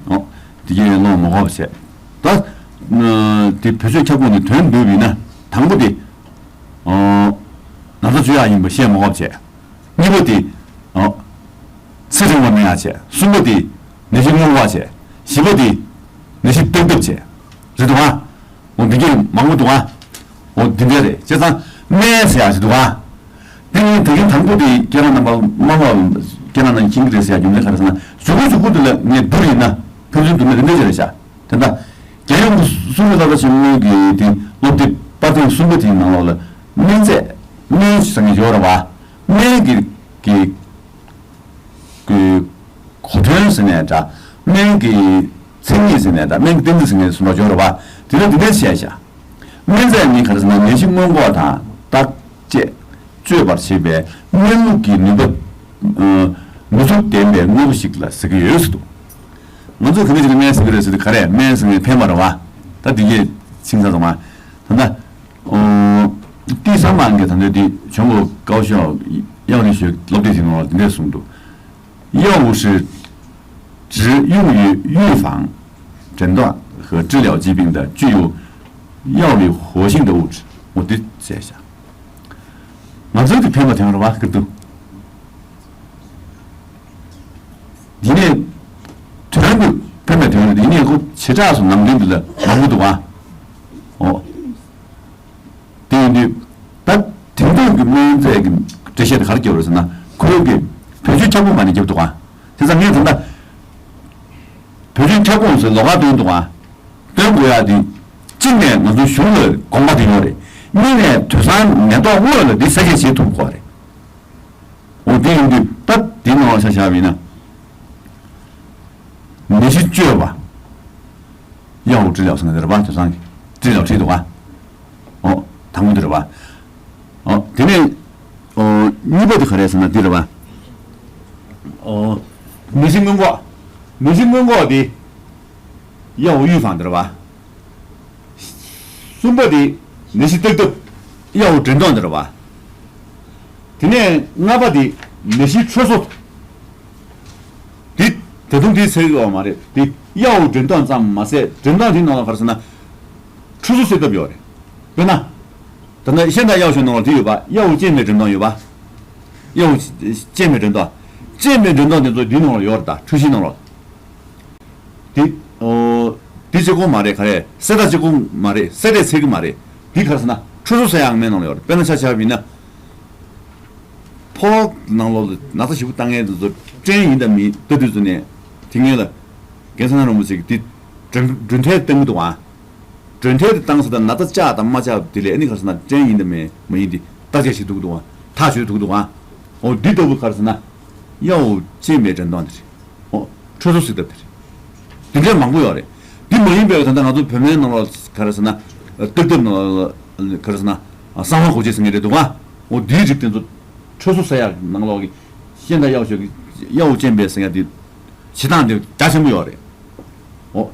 ཨོ། དེ་གས་ཀློག་མ་དགོས་པ་བྱས། ད། ཨ་དེ་བེད་སྤྱོད་ཁྱབ་ཁོངས་དེ་དོན་བསྡུས་པ་ཡིན་ན་དང་པོ་དེ། ཨོ། ན་ཚ་བཅོས་ཡག་ཡིན་པ་བཤད་མ་དགོས་པ་བྱས། གཉིས་པ་དེ། ཨོ། ཚེ་རིང་བ་གནང་ཡག་བྱས། གསུམ་པ་དེ། ནད་གཞི་སྔོན་འགོག་བྱས། བཞི་པ་དེ། ནད་གཞི་བརྟག་ཐབས་བྱས། རེད་འདུག་ག་འོ་འདི་གས་མང་པོ་འདུག་ག་འོ་འདི་འདྲ་རེད། བྱས་ཙང་སྨན་ཟེར་ཡག་ཞིག་འདུག་ག་དེ་ནི་དེ་རིང་དང་པོ་དེ་ཁྱེད་རང་རྣམ་པ་མ་མ་ཁྱེད་རང་རྣམས་མཁྱེན་གྱི་རེད་ཟེར་ཡག་རྒྱུ་མཚན་ག་རེ་ཟེར་ན། གཞུག་གུ་གཞུག་གུ་དེ་ལ་ངས་བསྡུར་ཡིན་ན་ཕན་ཚུན་བསྡུར་ན་རིན་པོ་ཆེ་རེད་ཤག་དེ་འདྲ། རྒྱལ་ཡོངས་ཀྱི་གསོ་རིག་སློབ་གྲྭ་ཆེན་མོའི་གི་དེ་སློབ་དེབ་པར་ཐེངས་གསུམ་པ་དེའི་ནང་ལོགས་ལ་སྨན་རྫས་སྨན་ཟེར་མཁན་ཡོད་རེད་པ། སྨན་གྱི་གི་གི་གོ་དོན་ཟེར་ནའི་འདྲ། སྨན་གྱི་མཚན་ཉིད་ཟེར་ནའི་འདྲ། སྨན་གྱི་གཏན་ཚིགས་ཟེར་ནའི་གསུང་རོགས་འབྱོར་བ། དེ་ལ་འདི་འདྲ་བཤད་བྱ། སྨན་རྫས་ནི་ག་རེ་ཟེར་ན་ནད་གཞི་སྔོན་འགོག་དང་བརྟག་དཔྱད་བཅོས་པར་བྱེད་པའི་སྨན་ལུགས་ཀྱི་ནུས་པ། ཨ་ནུས་སྟོབས་ལྡན་པའི་དངོས་པོ་ཞིག་ལ་ཟེར་གྱི་ཡོད་ཟེར་འདུག་ང་ཚོས་ག་འདྲ་ཞིག་ལ་སྨན་ཟེར་གྱི་རེད་ཟེར་དུས་ག་རེ་སྨན་ཟེར་ནའི་ཕན་པ་རེད་པ། ད་འདི་གས་ཤིང་ཚ་ཚང་མ། ད་ལྟ། ཨོ། ཏི་སང་མང་གི་ད་ལྟ་འདི་全国高校药理学སློབ་དེབ་དེ་ནང་ལ་འདི་འདྲས་གསུངས་འདུག 药物是指用于预防、诊断和治疗疾病的具有药理活性的物质。འོ་འདི་བྱས་ཤག་ང་ཚོའི་དེ་ཕན་པ་དེ་རེད་པ་ཀིར་ཏུ། ཡིན་ནའི། དོན་དུ་ཕན་པའི་དོན་རེད། ཡིན་ནའི་ཁོ་བྱེ་བྲག་སུ་ནང་དོན་འདི་ལ་མང་པོ་འདུག་ག་འོ། དེ་ཡིན་དུས། ད་དེང་དུས་ཀྱི་སྨན་རྫས་ཀྱི་འགྲེལ་བཤད་དེ་ག་རེ་བརྒྱབ་རེད་ཟེར་ན། ཁོའི་གི་བེད་སྤྱོད་ཁྱབ་ཁོངས་མ་ནས་བརྒྱབ་འདུག་ག་དེ་ཙང་ངས་ད་ལྟ། བེད་སྤྱོད་ཁྱབ་ཁོངས་ཟེར་ལོགས་ཀ་བཏོན་འདུག་ག་བཏོན་དགོས་ཡག་དེ། གཅིག་ནས་ང་ཚོའི་གཞུང་ལ་དགོངས་པ་དེ་ཡོད་རེད། གཉིས་ནས་དུས་སང་ནད་ཐོག་སྔོན་ལ་འདི་གསལ་བཤད་བྱེད་ཐུབ་དགོས་རེད། འོ་དེ་ཡིན་དུས་ད་དེ་ནང་ལ་ཆ་བཞག་པ་ཡིན་ན། ནད་གཞི་བཅོས་པ། 药物治疗ཟེར་ན་དེ་རེད་པ། དེང་སང་གི་治疗ཁྲིད་འདུག་ག་འོ་དང་པོ་དེ་རེད་པ། འོ་དེ་ནས་འོ་གཉིས་པ་དེ་ག་རེ་ཟེར་ན་དེ་རེད་པ། འོ་ནད་གཞི་སྔོན་འགོག་ནད་གཞི་སྔོན་འགོག་དེ་药物预防དེ་རེད་པ། གསུམ་པ་དེ་ནད་གཞི་སྟག་སྟབ། གཡའ་འོག་འདྲེན་ཐོག་འདི་རེད་བ། དེ་ནས་ལྔ་པ་དེ་ནད་གཞི་འཕྲོ་བཟོ། དེ་ད་དུང་དེ་ཟེར་གི་ཡོད་མ་རེད། དེ་གཡའ་འོག་འདྲེན་ཐོག་ཙམ་མ་ཟད་འདྲེན་ཐོག་དེའི་ནང་ལ་ག་རེ་ཟེར་ན། འཕྲོ་བཟོ་སེལ་ཐབས་ཡོད་རེད། དཔེར་ན། ད་ལྟ་ཤན་སྟག་གཡའ་འོག་ཞོལ་ནང་ལ་དེ་ཡོད་པ། གཡའ་འོག་སྐྱེ་མེད་འདྲེན་ཐོག་ཡོད་པ། གཡའ་འོག་སྐྱེ་མེད་འདྲེན་ཐོག་སྐྱེ་མེད་འདྲེན་ཐོག་དེ་ཚོ་དེའི་ནང་ལ་ཡོད་རེད། ད་འཕྲོ་གཞིའི་ནང་ལ། དེ། ཨོ། དེ་གཅིག་པོ་མ་རེད། ག་རེ། སེར་སྟག་གཅིག་པོ་མ་རེད། སེར་སྟག་ཚད་ཀྱི་མ་རེད། དེ་ག་རེ་ཟེར་ན་འཕྲོ་བཟོ་སེལ་ཡག་སྨན་ནང་ལ་ཡོད་རེད། དཔེར་ན་ཆ་བཞག་པ་ཡིན་ན། ཕོ་བ་ནང་ལོགས་ལ་ན་ཚ་ཞེ་པོ་བཏང་མཁན་དེ་ཚོ་སྐྲན་ཡིན་དང་མིན་ལྟ་དུས་ཚོད་ནས་དེ་སྔོན་ལ་རྒན་བསོད་ནམས་རིན་པོ་ཆེ་གིས་དེ་སྒྲོན་སྒྲོན་ཐལ་བཏང་གི་འདུག་ཨ། སྒྲོན་ཐལ་དེ་བཏང་ས་དང་ན་ཚ་བཅག་དང་མ་བཅག་དེ་ལས་ཨ་ནི་ག་རེ་ཟེར་ན་སྐྲན་ཡིན་དང་མིན་མ་ཡིན་དེ་བརྟག་དཔྱད་བྱེད་ཐུབ་ཀྱི་འདུག་ཨ། ཐག་གཅོད་ཐུབ་ཀྱི་འདུག་ཨ། འོ་འདི་ལྟ་བུ་ག་རེ་ཟེར་ན། གཡའ་འོག་སྐྱེ་མེད་འདྲེན་ཐོག་འདི་རེད། འོ། འཕྲོ་བཟོ་སེལ་ཐབས་དེ་རེད། དེ་འདྲའི་མང་པོ་ཡོད་རེད། འདི་མ་ཡིན་པའི་ད་ལྟ་ང་ཚོ་བོད་སྨན་ནང་ལོགས་ག་རེ་ཟེར་ན། སྟག་སྟབ་ནང་ལོགས་ལ་ག་རེ་ཟེར་ན། སྲང་ལམ་གོ་ཆེ་ཟེར་མཁན་རེད་འདུག་ག་འོ་འདིའི་རིགས་དེ་ཚོ་འཕྲོ་བཟོ་སེལ་ཡག་ནང་ལོགས་ཀྱི་ཤན་སྟག་གཡའ་འོག་ཞོལ་གྱི་གཡའ་འོག་སྐྱེ་མེད་ཟེར་མཁན་དེ་བྱེད་སྟངས་དེ་རྒྱ་ཆེན་པོ་ཡོད་རེད། འོ།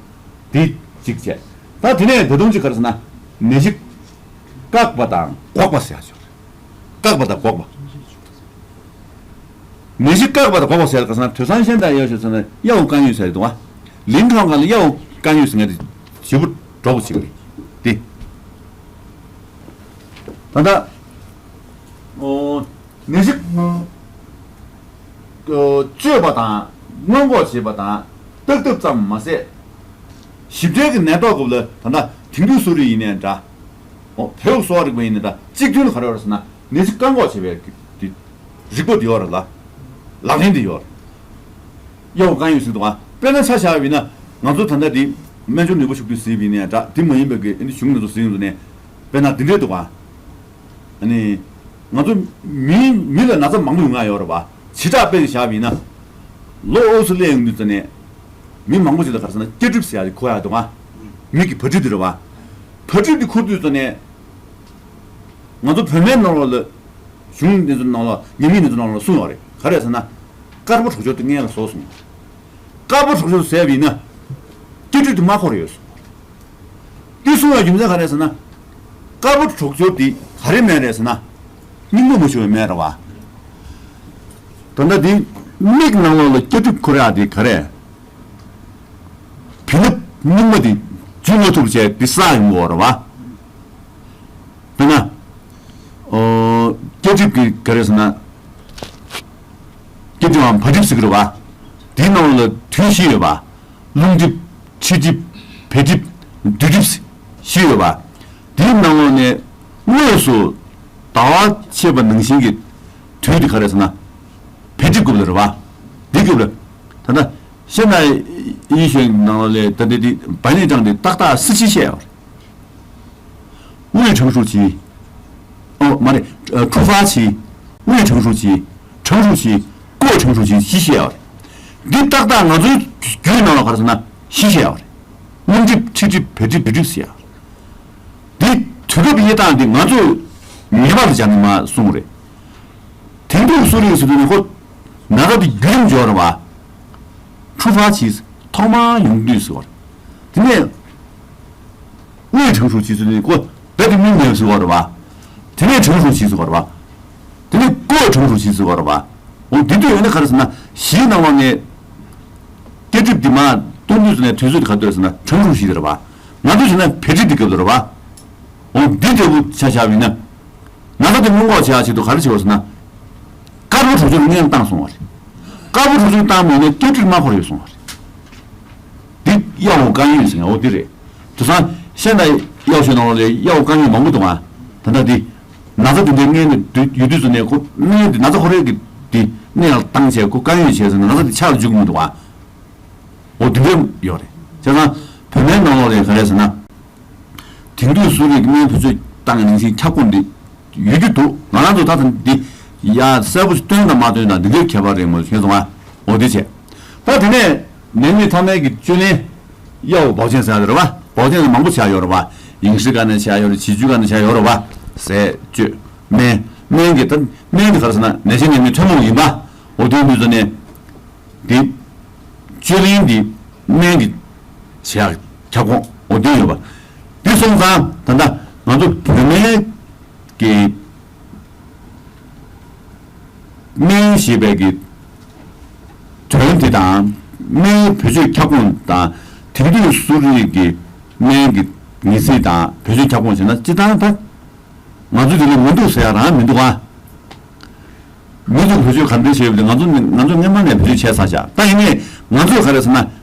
འདི་གཅིག་བྱས། ད་དེ་ནས་ད་དུང་གཅིག་ག་རེ་ཟེར་ན། ནད་གཞི་བཀག་པ་དང་འགོག་པ་ཟེར་ཡག་ཅིག་ཡོད་རེད། བཀག་པ་དང་འགོག་པ། ནད་གཞི་བཀག་པ་དང་འགོག་པ་ཟེར་ག་ཟེར་ན། དེང་སང་ཤན་སྟག་གཡའ་འོག་ཞོལ་ཟེར་ན་གཡའ་འོག་བཀག་ཉོན་ཟེར་འདུག་བ། ལིན་ཁྲོང་ཁ་ལ་གཡའ་འོག་བཀག་ཉོན་ཟེར་མཁན་དེ་ཞེ་པོ་འགྲོ་པོ་ཅིག་རེད། དེ། ད་ལྟ། ཨོ། ནད་གཞི། ཨོ། བཅོས་པ་དང་སྔོན་འགོག་བྱེད་པ་དང་སྟག་སྟབ་ཙམ་མ་ཟད། ཞིབ་ཕྲའི་གི་ནད་ཐོག་སྐབས་ལ་ད་ལྟ་དེང་དུས་གསོ་རིག་ཡིན་ནའི་འདྲ། ཨོ། བོད་གསོ་བ་རིག་པ་ཡིན་ནའི་འདྲ། གཅིག་མཐུན་ག་རེ་ཡོད་རེད་ཟེར་ན། ནད་གཞི་བཀག་འགོག་བྱེད་པའི་དེ་རིག་པ་དེ་ཡོད་རེད་ལ། ལག་ལེན་དེ་ཡོད་རེད། གཡའ་འོག་བཀག་ཉོན་ཟེར་འདུག་ག་དཔེར་ན་ཆ་བཞག་པ་ཡིན་ན། ང་ཚོ་ད་ལྟ་འདི་སྨན་སྦྱོར་ནུས་པ་ཤུགས་འདུས་ཟེར་བ་ཡིན་ནའི་འདྲ། དེ་མ་ཡིན་པའི་གི་ཨ་ནི་གཞུང་ནས་ཚོ་ཟེར་ཡོང་དུས་ནས། དཔེར་ན་འདི་འདྲས་འདུག་ག་ཨ་ནི། ང་ཚོ་མི་མི་ལ་ན་ཚ་མང་པོ་ཡོང་ཡ་ཡོད་རེད་བ། བྱེ་བྲག་དཔེ་བཞག་པ་ཡིན་ན། ལོ་ཨོ་སི་ལེ་ཡོང་དུས་ཙ་ནས། མི་མང་པོ་ཞིག་ལ་ག་རེ་ཟེར་ན་སྐྱེ་གྲིབ་ཟེར་ཡ་དེ་འཁུར་ཡ་འདུག་ག་མིག་གི་བ་ཀྲིབ་དེ་རེད་བ། བ་ཀྲིབ་དེ་འཁུར་དུས་ཙ་ནས། ང་ཚོ་བོད་སྨན་ནང་ལོགས་ལ། གཞུང་འདི་ཚོ་ནང་ལོགས་ཉམས་ཉེས་འདི་ཚོ་ནང་ལོགས་གསུངས་ཡོད་རེད། ག་རེ་ཟེར་ན། དཀར་པོ་གྲོག་སྦྱོར་དེ་སྔོན་ལ་ཟོས་སོང་། དཀར་པོ་གྲོག་སྦྱོར་ཟས་པ་ཡིན་ན། སྐྱེ་གྲིབ་དེ་མ་འཁོར་ཡོད་སོང་། འདི་གསུང་བའི་རྒྱུ་མཚན་ག་རེ་ཟེར་ན། དཀར་པོ་གྲོག་སྦྱོར་འདི་ག་རེ་སྨན་རེད་ཟེར་ན། སྙིང་པོ་མ་ཞུ་བའི་སྨན་རེད་བ། ད་ལྟ་འདི་མིག་ནང་ལོགས་ལ་སྐྱེ་གྲིབ་འཁོར་ཡག་འདི་ག་རེ། བི་ནབ་སྙིགས་མ་འདི་འཇུ་མ་ཐུབ་བྱས་འདི་བསགས་ཡོང་གི་ཡོད་རེད་བ། དཔེར་ན། ཨོ། སྐྱེ་གྲིབ་ཀྱི་ག་རེ་ཟེར་ན། སྐྱེ་གྲིབ་འམ་བ་གྲིབ་ཟེར་གི་རེད་བ། དེའི་ནང་ལ་དུས་བཞི་ཡོད་པ། རླུང་གྲིབ། ཕྱི་གྲིབ། བད་གྲིབ། དུས་གྲིབ་བཞི་ཡོད་པ། དེའི་ནང་ལོགས་ནས་དངོས་སུ་ཟླ་བ་ཕྱེད་པ་ནང་བཞིན་གྱི་དུས་དེ་ག་རེ་ཟེར་ན། བད་གྲིབ་སྐབས་ལ་རེད་བ། འདི་སྐབས་ལ། ད་ལྟ་ཤན་སྟག་གཡའ་འོག་ཞོལ་ནང་ལོགས་ལ་ད་ལྟ་འདི་བ་ནས་གྲངས་འདི་ཏག་ཏག་སྲིད་ཕྱིན་བཤད་ཡོད་རེད། 胃成熟期། ཨོ་མ་རེད། 呃，触发期། 胃成熟期། 成熟期། 过成熟期 བཞི་བཤད་ཡོད་རེད། འདི་ཏག་ཏག་ང་ཚོའི་རྒྱུད་ནང་ལ་ག་རེ་ཟེར་ན་བཞི་བཤད་ཡོད་རེད། རླུང་གྲིབ། ཕྱི་གྲིབ། བད་གྲིབ། དུས་གྲིབ་ཟེར་ཡོད་རེད། འདི་དུས་སྐབས་དབྱེ་སྟངས་འདི་ང་ཚོས་ངེས་པར་དུ་སྦྱར་ནས་མར་གསུངས་རེད། དེང་དུས་གསོ་རིག་ཟེར་དུས་ནི་ཁོ་ན་ཚ་འདི་བརྒྱུད་རིམ་འཇོག་རེད་བ། 触发期། ཐོག་མར་ཡོང་དུས་ཟེར་བ་རེད། དེ་ནས། 未成熟期 ཟེར་དུས་ཁོ་བད་དེ་སྨིན་ནས་ཟེར་བ་རེད་བ། དེ་ནས་成熟期 ཟེར་བ་རེད་བ། དེ་ནས་过成熟期 ཟེར་བ་རེད་བ། འོ་འདི་དུས་ཡོད་ན་ག་རེ་ཟེར་ན་བཞིའི་ནང་ལོགས་ནས། སྐྱེ་གྲིབ་འདི་མར་སྟོན་དུས་ཟེར་ནས་དུས་ཚོད་འདི་ག་དུས་ཟེར་ན་成熟期 དེ་རེད་བ། ང་ཚོ་བྱས་ན་བད་གྲིབ་འདི་སྐབས་དེ་རེད་བ། འོ་འདི་འདྲ་བོ་ཆ་བཞག་པ་ཡིན་ན། ན་ཚ་དེ་སྔོན་འགོག་བྱེད་ཡག་ཆེད་དུ་ག་རེ་བྱེད་པ་ཟེར་ན། དཀར་པོ་གྲོག་སྦྱོར་སྔོན་བཏང་སོང་བ་རེད། དཀར་པོ་གྲོག་སྦྱོར་བཏང་མ་ཡིན་ན་སྐྱེ་གྲིབ་མ་འཁོར་ཡོད་སོང་བ་རེད། འདི་གཡའ་འོག་བཀག་ཉོན་ཟེར་ཡག་འོ་འདི་རེད། དེང་སང་ཤན་སྟག་གཡའ་འོག་ཞོལ་ནང་ལོགས་ལ་གཡའ་འོག་བཀག་ཉོན་མང་པོ་འདུག་ཨ། ད་ལྟ་འདི། ན་ཚ་དེ་འདྲའི་སྔོན་ནས་ཡོད་དུས་ཙ་ནས་ཁོ་སྔོན་དེ་ན་ཚ་འཁོར་ཡག་གི་དེ་སྔོན་ལ་བཏང་བྱས་ཁོ་བཀག་ཉོན་བྱས་ཟེར་ན་ན་ཚ་དེ་ཕྱག་ལ་འཇུག་གི་མི་འདུག་ཨ། འོ་དེ་འདྲ་ཡོད་རེད། བྱས་ཙང་བོད་སྨན་ནང་ལོགས་ལ་ག་རེ་ཟེར་ན། དེང་དུས་གསོ་རིག་སྨན་བེད་སྤྱོད་བཏང་ནང་བཞིན་ཁྱབ་ཁོངས་འདི་ཡོད་རྒྱུ་འདུག་ང་རང་ཚོ་ད་ཐེངས་འདི་ཡ་གསལ་པོ་ཞིག་སྟོན་དང་མ་སྟོན་དང་འདི་འདྲའི་ཁྱད་པར་རེད་མོད། ཤེས་སོང་ང་། འོ་དེ་བྱས། ད་དེ་ནས་ནད་མེད་ཐོག་མའི་གི་བཅུད་ལེན། གཡའ་འོག་བའོ་ཅན་ཟེར་ཡག་རེད་བ། བའོ་ཅན་ལ་མང་པོ་བྱས་ཡོད་རེད་བ། ཡིང་ཧྲི་ག་ནས་བྱས་ཡོད་རེད། བྱི་ཅུ་ག་ནས་བྱས་ཡོད་རེད་བ། ཟས་སྤྱོད། སྨན། སྨན་གྱི་ད་སྨན་གྱི་ག་རེ་ཟེར་ན་ནད་གཞི་ནད་མེད་ཐུན་མོང་ཡིན་པ། འོ་དེ་ཡིན་དུས་ཙ་ནས། འདི། བཅུད་ལེན་འདི་སྨན་གྱི་བྱེད་ཡག་ཁྱབ་ཁོངས་འོ་དེ་ཡོད་པ། འདི་ སོང་ཙང་ད་ལྟ་ང་ཚོ་བོད་སྨན་གྱི་སྨན་ཞེས་པའི་གི་དོན་དེ་དང་སྨན་བེད་སྤྱོད་ཁྱབ་ཁོངས་དང་དེང་དུས་གསོ་རིག་གི་སྨན་གྱི་ངེས་ཚིག་དང་བེད་སྤྱོད་ཁྱབ་ཁོངས་བྱས་ན་སྤྱིར་བཏང་ད། ང་ཚོ་དེ་ལ་མི་འདུག་ཟེར་ཡ་རང་མི་འདུག་ཨ། མི་འདུག་བེད་སྤྱོད་ག་འདྲ་བྱས་ཡོད་པ་དེ་ང་ཚོ་ནི་ང་ཚོ་སྔོན་མ་ནས་བེད་སྤྱོད་བྱས་ཚར་བཞག་ད་ཡིན་ནའི་ང་ཚོས་ག་རེ་ཟེར་ན་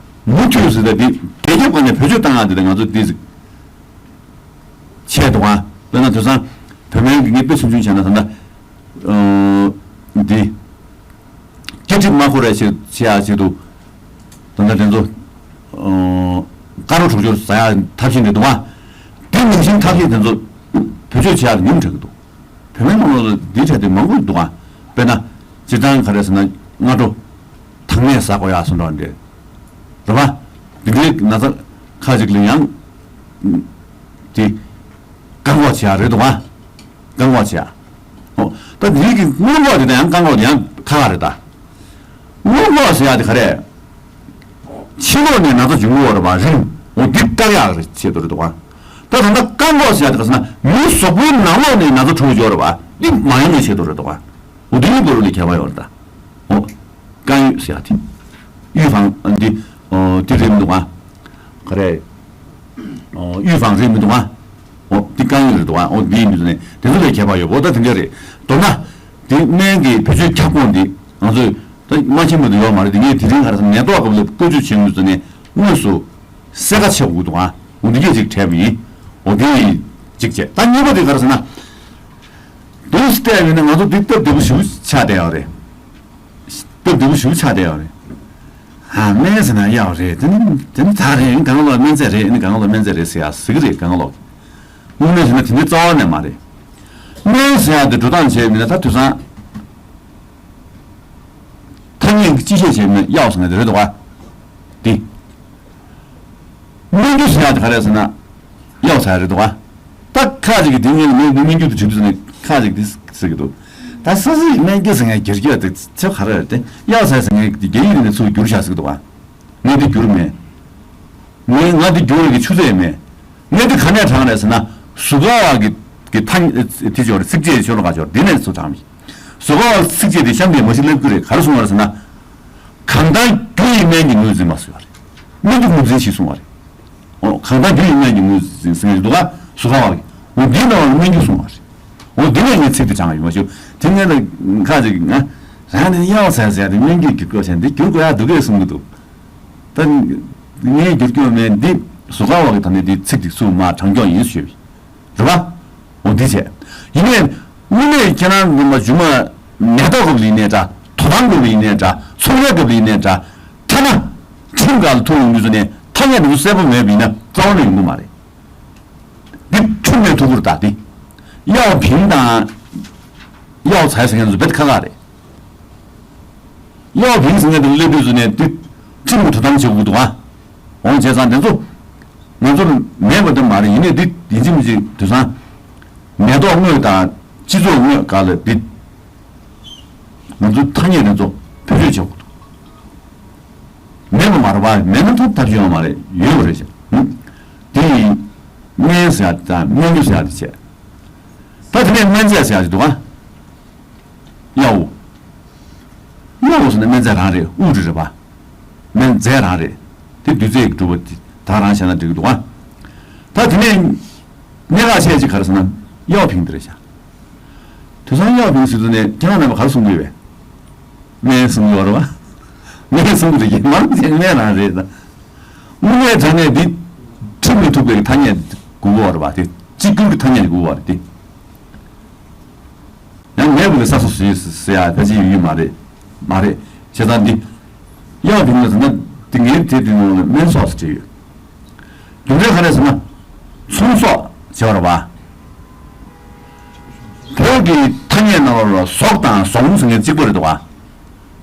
མུ་མཐུད་ཟེར་ད་དེ་དེ་རྒྱབ་ཀ་ནས་བེད་སྤྱོད་བཏང་ཡ་དེ་ལ་ང་ཚོ་དེ་ཟིག་བྱས་འདུག་ཨ། དཔེར་ན་དེང་སང་བོད་སྨན་གྱི་ངས་དཔེ་ཆུང་ཆུང་བྱས་ན་ད་ལྟ་འདི། སྐྱ་གྲིབ་མ་འཁོར་བའི་ཆེད་བྱེད་ཡ་ཆེད་དུ། ད་ལྟ་དེ་ཚོ། དཀར་རོ་འཁྲུག་སྦྱོར་ཟ་ཡ་ཐབས་ཤེས་འདི་འདུག་ཨ། དེ་ནང་བཞིན་ཐབས་ཤེས་དེ་ཚོ་བེད་སྤྱོད་བྱེད་ཡ་ཉུང་དྲགས་ཀྱི་འདུག་བོད་སྨན་ནང་ལོགས་ལ་འདི་འདྲ་དེ་མང་པོ་འདུག་ཨ། དཔེར་ན། སྤྱིར་བཏང་ག་རེ་ཟེར་ན་སྔ་དྲོ། དྭངས་མས་ཟ་དགོས་ཡ་སོང་འདྲ་འདྲ། རེད་པ། འདི་འདྲའི་ན་ཚ་ཁ་ཅིག་ལ་ཡང་། དེ། བཀག་འགོག་བྱེད་ཡ་རེད་འདུག་ཨ། བཀག་འགོག་བྱེད་ཡ། ཨོ། ད་དེ་རིགས་ཀྱི་སྔོན་འགོག་དེ་དང་ཡང་བཀག་འགོག་དེ་ཡང་ཁ་ཁ་རེད་ད། སྔོན་འགོག་ཟེར་ཡ་དེ་ག་རེ། ཕྱི་ལོགས་ནས་ན་ཚ་འབྱུང་གི་ཡོད་རེད་པ་རིམས། འོ་འདི་བཀག་ཡག་རེད་ཆེད་དུ་རེད་འདུག་ཨ། ད་ད་ལྟ་བཀག་འགོག་ཟེར་ཡ་དེ་ག་ཟེར་ན་མི་གཟུགས་པོའི་ནང་ལོགས་ནས་ན་ཚ་འཁྲུག་གི་ཡོད་རེད་པ། འདི་མ་ཡོང་བའི་ཆེད་དུ་རེད་འདུག་ཨ། འོ་འདི་གཉིས་བར་ལ་ཁྱད་པར་ཡོད་རེད་ད། ཨོ། བཀག་ཡོད་ཟེར་ཡ་དེ།预防འདི། ཨོ་དེ་རེད་མི་འདུག་ཨ། ག་རེ། ཨོ་预防རེད་མི་འདུག་ཨ། ཨོ་འདི་བཀག་ཡོད་རེད་འདུག་ཨ། ཨོ་འདི་མི་འདུག་ནས་དེ་ཚོ་ལས་ཁྱད་པར་ཡོད་པོ་ད་དེ་འདྲ་རེད། མདོར་ན། འདི་སྨན་གྱི་བེད་སྤྱོད་ཁྱབ་ཁོངས་འདི་ང་ཚོས་ད་མ་ཤེས་མི་འདུག་ཡོད་མ་རེད། འདི་ངས་དེ་རིང་ག་རེ་ཟེར་ན་ནད་ཐོག་སྐབས་ལ་བཀོལ་སྤྱོད་བྱེད་མུས་ཚོ་ནས་དངོས་སུ་གསལ་ཁ་ཆེ་དགོས་འདུག་ཨ། ཨོ་འདི་གས་ཅིག་དྲན་པ་ཡིན། ཨོ་འདི་གཅིག་བྱས་ད་གཉིས་པ་དེ་ག་རེ་ཟེར་ན། འདུག་སེ་བལྟས་ཡོད་ན་ང་ཚོ་འདི་སྟབས་བདེ་པོ་ཞེ་པོ་ཆགས་བསྡད་ཡོད་རེད། སྟབས་བདེ་པོ་ཞེ་པོ་ཆགས་བསྡད་ཡོད་རེད། ཨ་སྨན་ཟེར་ན་གཡའ་རེད། དེ་ནི་དེ་ནི་ད་རེད། ཨ་ནི་གང་ལ་སྨན་རྫས་རེད། ཨ་ནི་གང་ལ་སྨན་རྫས་རེད་ཟེར་ཡ་ཟེར་གི་རེད་གང་ལ། དངོས་གནས་བྱས་ན་དེ་འདྲའི་རྩ་བ་ནས་མ་རེད། སྨན་ཟེར་ཡ་དེ་འགྲོ་སྟངས་བྱས་མིན་ན་ད་དུས་སང་ཐ་སྙད་ཀྱི་སྤྱི་བཤད་བྱས་མིན་ན་གཡའ་ཟེར་ན་དེ་རེད་འདུག་ག་དེ། སྨན་རྒྱུ་ཟེར་ཡ་དེ་ག་རེ་ཟེར་ན། གཡའ་ཟེར་ཡ་རེད་འདུག་ག་ད་ཁ་ཅིག་གིས་དེ་ངས་ནི་མི་མི་འགྱུར་དུ་བྱེད་དུས་ཟེར་ནས་ཁ་ཅིག་དེ་ཟེར་གི་འདུག་ད་ས་སྲིད་སྨན་གྱི་ཟེར་ངས་སྒེར་གྱི་དེ་ཚེ་ག་རེ་རེད་དེ་གཡའ་ཟེར་ཟེར་ངས་དེ་རྒྱ་ཡིག་ནས་ཚུར་བསྒྱུར་བཞག་ཟེར་གི་འདུག་ག་ངས་དེ་བསྒྱུར་མེད། ངས་ང་དེ་བསྒྱུར་བའི་ཆུ་ཚད་མེད། ངས་དེ་ག་ནས་དྲངས་རེད་ཟེར་ན་གཟུགས་ཀ་བ་གི་གི་ཐ་དེ་ཅོར་ཚིགས་བཅད་ཆོས་ལོ་ག་ཅོར་དེ་ནས་ཚུར་དྲངས་མི། གཟུགས་ཀ་བ་ཚིགས་བཅད་དེ་གཤམ་གྱི་མ་གཞི་ལབ་ཀྱི་རེད། ག་རེ་གསུངས་པ་རེད་ཟེར་ན། གང་དང་རྒྱུ་ཡི་སྨན་གྱི་ངོས་འཛིན་པ་ཟེར་བ་རེད། སྨན་གྱི་ངོས་འཛིན་ཞེས་གསུངས་པ་རེད། ཨོ་གང་དང་རྒྱུ་ཡི་སྨན་གྱི་ངོས་འཛིན་ཟེར་གྱི་འདུག་ག་གཟུགས་ཀ་བ་གི། འོ་འདི་ནང་ལ་སྨན་རྒྱུ་གསུངས་པ་རེད། འོ་འདི་ནས་ངས་ཚིག་དེ་དྲངས་ཡོད་མ་ཞུ། དེ་ངས་ལ་ཁ་ཅིག་ང་རང་ནས་གཡའ་ཟེར་ཟེར་དེ་སྨན་གྱི་རྒྱུ་སྐོར་བྱས་འདི་བསྒྱུར་དགོས་ཡ་འདུག་གས་གསུང་གི་འདུག་ད་ངས་བསྒྱུར་རྒྱུ་མེད། འདི་གཟུགས་ཀ་བ་གི་ད་ནི་འདི་ཚིག་འདི་གསུངས་མ་དྲང་འཁྱོག་ཡིན་ཞུས། རེད་པ། འོ་འདི་བྱས། ཡིན་ནའི་དངོས་གནས་ཁྱེད་རང་ངོ་མ་རྒྱུ་མ་ནད་ཐོག་སྐབས་ལ་ཡིན་ནའི་འདྲ། དོ་དམ་སྐབས་ལ་ཡིན་ནའི་འདྲ། ཚོང་ལས་སྐབས་ལ་ཡིན་ནའི་འདྲ། ཐ་ན་ཁྲིམས་ཁང་ལ་ཐུག་ཡོང་དུས་ཚོ་ནས་ཐ་སྙད་འདི་ཚོ་གསལ་པོ་མེད་པ་ཡིན་ན་རྩ་བ་ནས་ཡོང་གི་མ་རེད། འདི་ཁྲིམས་ནས་ཐུག་གི་རེད་ད་འདི། གཡའ་བིང་དང་། གཡའ་ཚ་ཟེར་མཁན་ཚོ་རྦད་ཁག་ཁག་རེད། གཡའ་བིང་ཟེར་མཁན་དེ་སླེབས་དུས་ཚོ་ནས་འདི་ཁྲིམས་ཀྱི་དོ་དམ་བྱེད་དགོས་འདུག་ཨ། འོང་བྱས་ཙང་དེ་ཚོ་ང་ཚོར་མེད་པ་དེ་མ་རེད། ཡིན་ནའི་འདི་ཡིན་གཅིག་མིན་གཅིག་དེང་སང་མེ་ཏོག་དངོས་དང་སྤྱི་ཚོགས་དངོས་སྒང་ལ་འདི་ང་ཚོའི་ཐ་སྙད་དེ་ཚོ་བེད་སྤྱོད་བྱེད་དགོས་འདུག་མེད་པ་མ་རེད་པ། མེད་ན་ཐབས་ཐབས་ཤེས་ཡོད་མ་རེད། ཡོད་པ་རེད་ཤག་དེ་ཡིན་སྨན་ཟེར་ཡ་དེ་དང་སྨན་རྒྱུ་ཟེར་ཡ་དེ་བྱས། ད་དེ་ནས་སྨན་རྫས་ཟེར་ཡ་དེ་འདུག་ཨ། གཡའ་འོ། གཡའ་འོ་ཟེར་ན་སྨན་རྫས་རང་རེད། དབུགས་རིགས་རེད་པ། སྨན་རྫས་རང་རེད། དེ་འདུས་རྫས་ཀྱི་གྲུབ་པ་དེ་ད་རང་བཤད་ན་འགྲིག་གི་འདུག་ཨ། ད་དེ་ནས་གནད་འགག་ཆེ་ཅིག་ག་རེ་ཟེར་ན་གཡའ་བིང་དེ་རེད་ཤག་དེང་སང་གཡའ་བིང་ཟེར་དུས་ནས་ཁྱེད་རང་རྣམ་པ་ག་རེ་གསུང་གི་ཡོད་པས། སྨན་གསུང་གི་ཡོད་རེད་པ། སྨན་གསུང་གི་རེད་ཀྱི་མང་ཆེ་སྨན་རང་རེད་ད། དངོས་གནས་དྲང་གནས་འདི་ཁྲིམས་ལ་ཐུག་པའི་ཐ་སྙད་དགོས་པ་རེད་པ། དེ་གཅིག་གྱུར་གྱི་ཐ་སྙད་དགོས་པ་རེད་དེ། ཡང་མེད་པ་ལ་ས་སོ་ཟེར་ཟེར་ཡ་ཕལ་ཆེར་ཡོད་མ་རེད། མ་རེད། བྱས་ཙང་འདི་གཡའ་བིང་ལ་ཟེར་ན་འདི་ངའི་དེབ་འདི་ནང་ལ་སྨན་སོགས་ཟེར་བྲིས་ཡོད། རྒྱུ་མཚན་ག་རེ་ཟེར་ན་ཚོང་ཟོག་བྱས་པ་རེད་པ། བོད་ཀྱི་ཐ་སྙད་ནང་ལོགས་ལ་ཟོག་དང་ཟོག་མོ་ཟེར་མཁན་གཅིག་པ་རེད་འདུག་ག་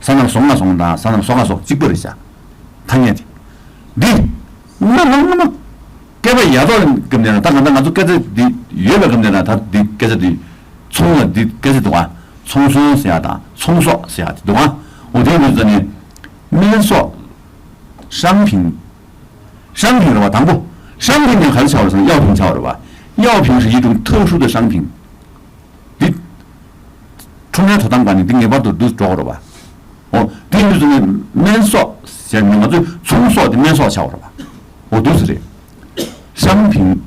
སོ་ནམ་ཟོག་ལྔ་ཟོག་དང་སོ་ནམ་ཟོག་ལྔ་ཟོག་གཅིག་པ་རེད་ཤག་ཐ་སྙད་དེ། འདི་སྔ་མ་སྔ་མ་སྔ་མ་སྐད་པ་ཡ་ཐོག་སྐབས་ནས་ད་གང་ལྟར་ང་ཚོ་སྐད་ཆ་འདི་ཡོད་པའི་སྐབས་ནས་ད་འདི་སྐད་ཆ་འདི་ཚོང་ལ་འདི་སྐད་ཆ་འདུག་ག་ཚོང་ཟོག་ཟེར་ཡ་དང་ཚོང་ཟོག་ཟེར་ཡ་དེ་འདུག་ག་འོ་དེ་ཡིན་དུས་ཙ་ནས་སྨན་ཟོག་商品། 商品རེད་པ། དང་པོ་ 商品ནི་ག་རེ་ཆགས་པ་རེད་ཟེར་ན་药品ཆགས་པ་རེད་བ། 药品是一种特殊的商品། འདི། ཁྲོམ་རའི་དོ་དམ་སྒང་ནས་འདི་ངེས་པར་དུ་འདུ་འགྲོ་དགོས་རེད་བ། འོ། དེ་ཡིན་དུས་ཙང་ནས་སྨན་གསོག་ཟེར་ནས་ང་ཚོས་ཚོང་གསོག་དེ་སྨན་གསོག་ཆགས་པ་རེད་བ། འོ་འདུག་སེ་རེད། 商品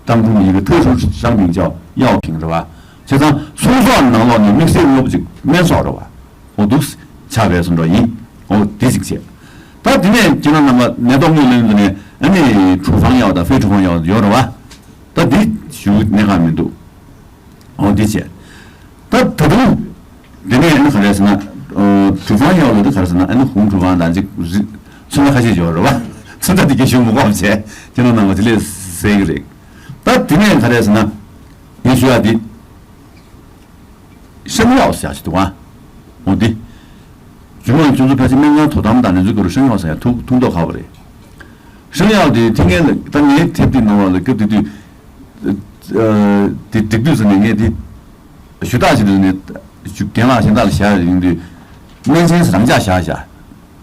当中的一个特殊商品叫药品རེད་བ། བྱས་ཙང་ཚོང་གསོག་ནང་ལོགས་ནས་དམིགས་བསལ་དངོས་པོ་ཅིག་སྨན་གསོག་རེད་བ། འོ་འདུག་སེ་ཆགས་པའི་བཟོ་འདྲ་ཡིན། འོ་དེ་ཅིག་བྱས། ད་དེ་ནས་ཁྱེད་རང་རྣམ་པ་ནད་ཐོག་དངོས་ལེན་དུ་ནས་ཨ་ནི་处方药དང་非处方药ཡོད་རེད་བ། ད་འདི་ཞུ་གནད་འགག་མི་འདུག་འོ་འདི་བྱས། ད་ད་དུང་། འདི་ནས་ཨ་ནི་ག་རེ་ཟེར་ན། ཨོ།处方药ལ་འདི་ག་རེ་ཟེར་ན་ཨ་ནི་红处方དང་ཅིག་རི། མཚོན་ཆ་ཁ་ཤས་ཡོད་རེད་བ། མཚོན་ཆ་འདི་ག་ཞུ་མི་དགོས་པ་བྱས། ཁྱེད་རང་རྣམ་པ་དེ་ལས་གསལ་གི་རེད། ད་དེ་ནས་ག་རེ་ཟེར་ན། ངས་ཞུ་ཡ་འདི། 生药ཟེར་ཡ་ཞིག་འདུག་ཨ། འོ་འདི། རྒྱུ་མ་ཁྱོད་ཚོ་ཕལ་ཆེར་སྨན་ཁང་དོ་དམ་དང་ལས་འཛུགས་སྐོར་生药ཟེར་ཡ་ཐུག་ཐུག་མདོག་ཁ་པོ་རེད། 生药དེ་ཐིག་ངན་ལ་ད་ངའི་དེབ་དེ་ནང་ལ་སྐབས་དེ་དུས། ཨ། དེ་འགྲིག་དུས་ཟེར་ནས་ངས་དེ། ཞུ་དག་ཞིག་དུས་ནས། རྒན་ལགས་གཞན་དག་ལ་བཞག་ཡོང་དུས། སྨན་ཆེན་རང་འཇགས་བཞག་བཞག་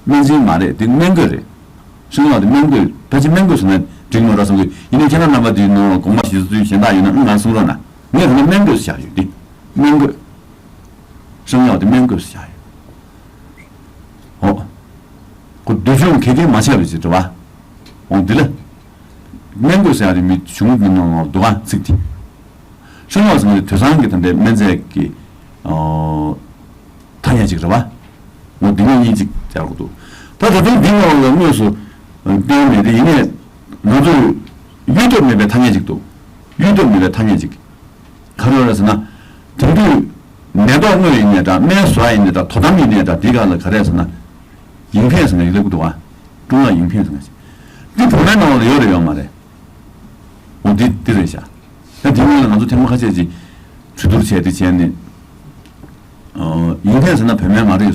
སྨན་ཆེན་མ་རེད་དེ་སྨན་བཀོད་རེད། 生药དེ་སྨན་བཀོད་ཕལ་ཆེར་སྨན་བཀོད་ཟེར་ན་འགྲིག་མ་རེད་བསམ་གི་ཡིན་ནའི་ཁྱེད་རང་རྣམ་པ་དེའི་ནང་ལ་དགོངས་པ་ཞུ་ཚུལ་གཞན་དག་ཡོད་ན་ཨང་ང་གསུང་རོགས་གནང་། ངས་ད་ནི་སྨན་བཀོད་ཟེར་བཞག་ཡོད་དེ། སྨན་བཀོད། 生药དེ་སྨན་བཀོད་ཟེར་བཞག་ཡོད། འོ། ཁོ་འདོད་ཆུང་གལ་ཏེ་མ་ཆགས་པའི་ཕྱིར་དྲི་བ། འོ་འདི་ལ། སྨན་བཀོད་ཟེར་ཡ་དེ་མི་གཞུང་གི་ནང་ལ་འདུག་ག་ཚིག་དེ། 生药ཟེར་ན་དེ་དུས་སང་གི་ད་ལྟའི་སྨན་རྫས་ཀྱི། ཨོ། ཐ་སྙད་ཅིག་རེད་བ། འོ་འདི་ནས་གཉིས་ཅིག་སྦྱར་དགོས་འདུག་ད་ད་དུང་འདི་ནང་ལ་དངོས་སུ། བསྟན་མེད་དེ་ཡིན་ནའི། ང་ཚོས། གཡོལ་ཐབས་མེད་པའི་ཐ་སྙད་ཅིག་འདུག་གཡོལ་ཐབས་མེད་པའི་ཐ་སྙད་ཅིག་ག་རེ་རེད་ཟེར་ན། དེང་དུས་ནད་ཐོག་དངོས་ཡིན་ནའི་འདྲ་སྨན་བཟོ་ཡ་ཡིན་ནའི་འདྲ་དོ་དམ་ཡིན་ནའི་འདྲ་འདི་ག་ལ་ག་རེ་ཟེར་ན། 影片ཟེར་ན་ཡིག་ལབ་ཀྱི་འདུག་ག 中药影片ཟེར་ན་ཅིག་འདི་བོད་སྨན་ནང་ལ་ཡོད་རེད་ཡོད་མ་རེད། འོ་འདི་འདི་རེད་ཤག་ད་འདི་སྔོན་ལ་ང་ཚོ་ཐེངས་མ་ཁ་ཤས་ཅིག་གྲོས་བསྡུར་བྱས་ཏེ་བྱས་ནས། 影片ཟེར་ན་བོད་སྨན་མ་རེད་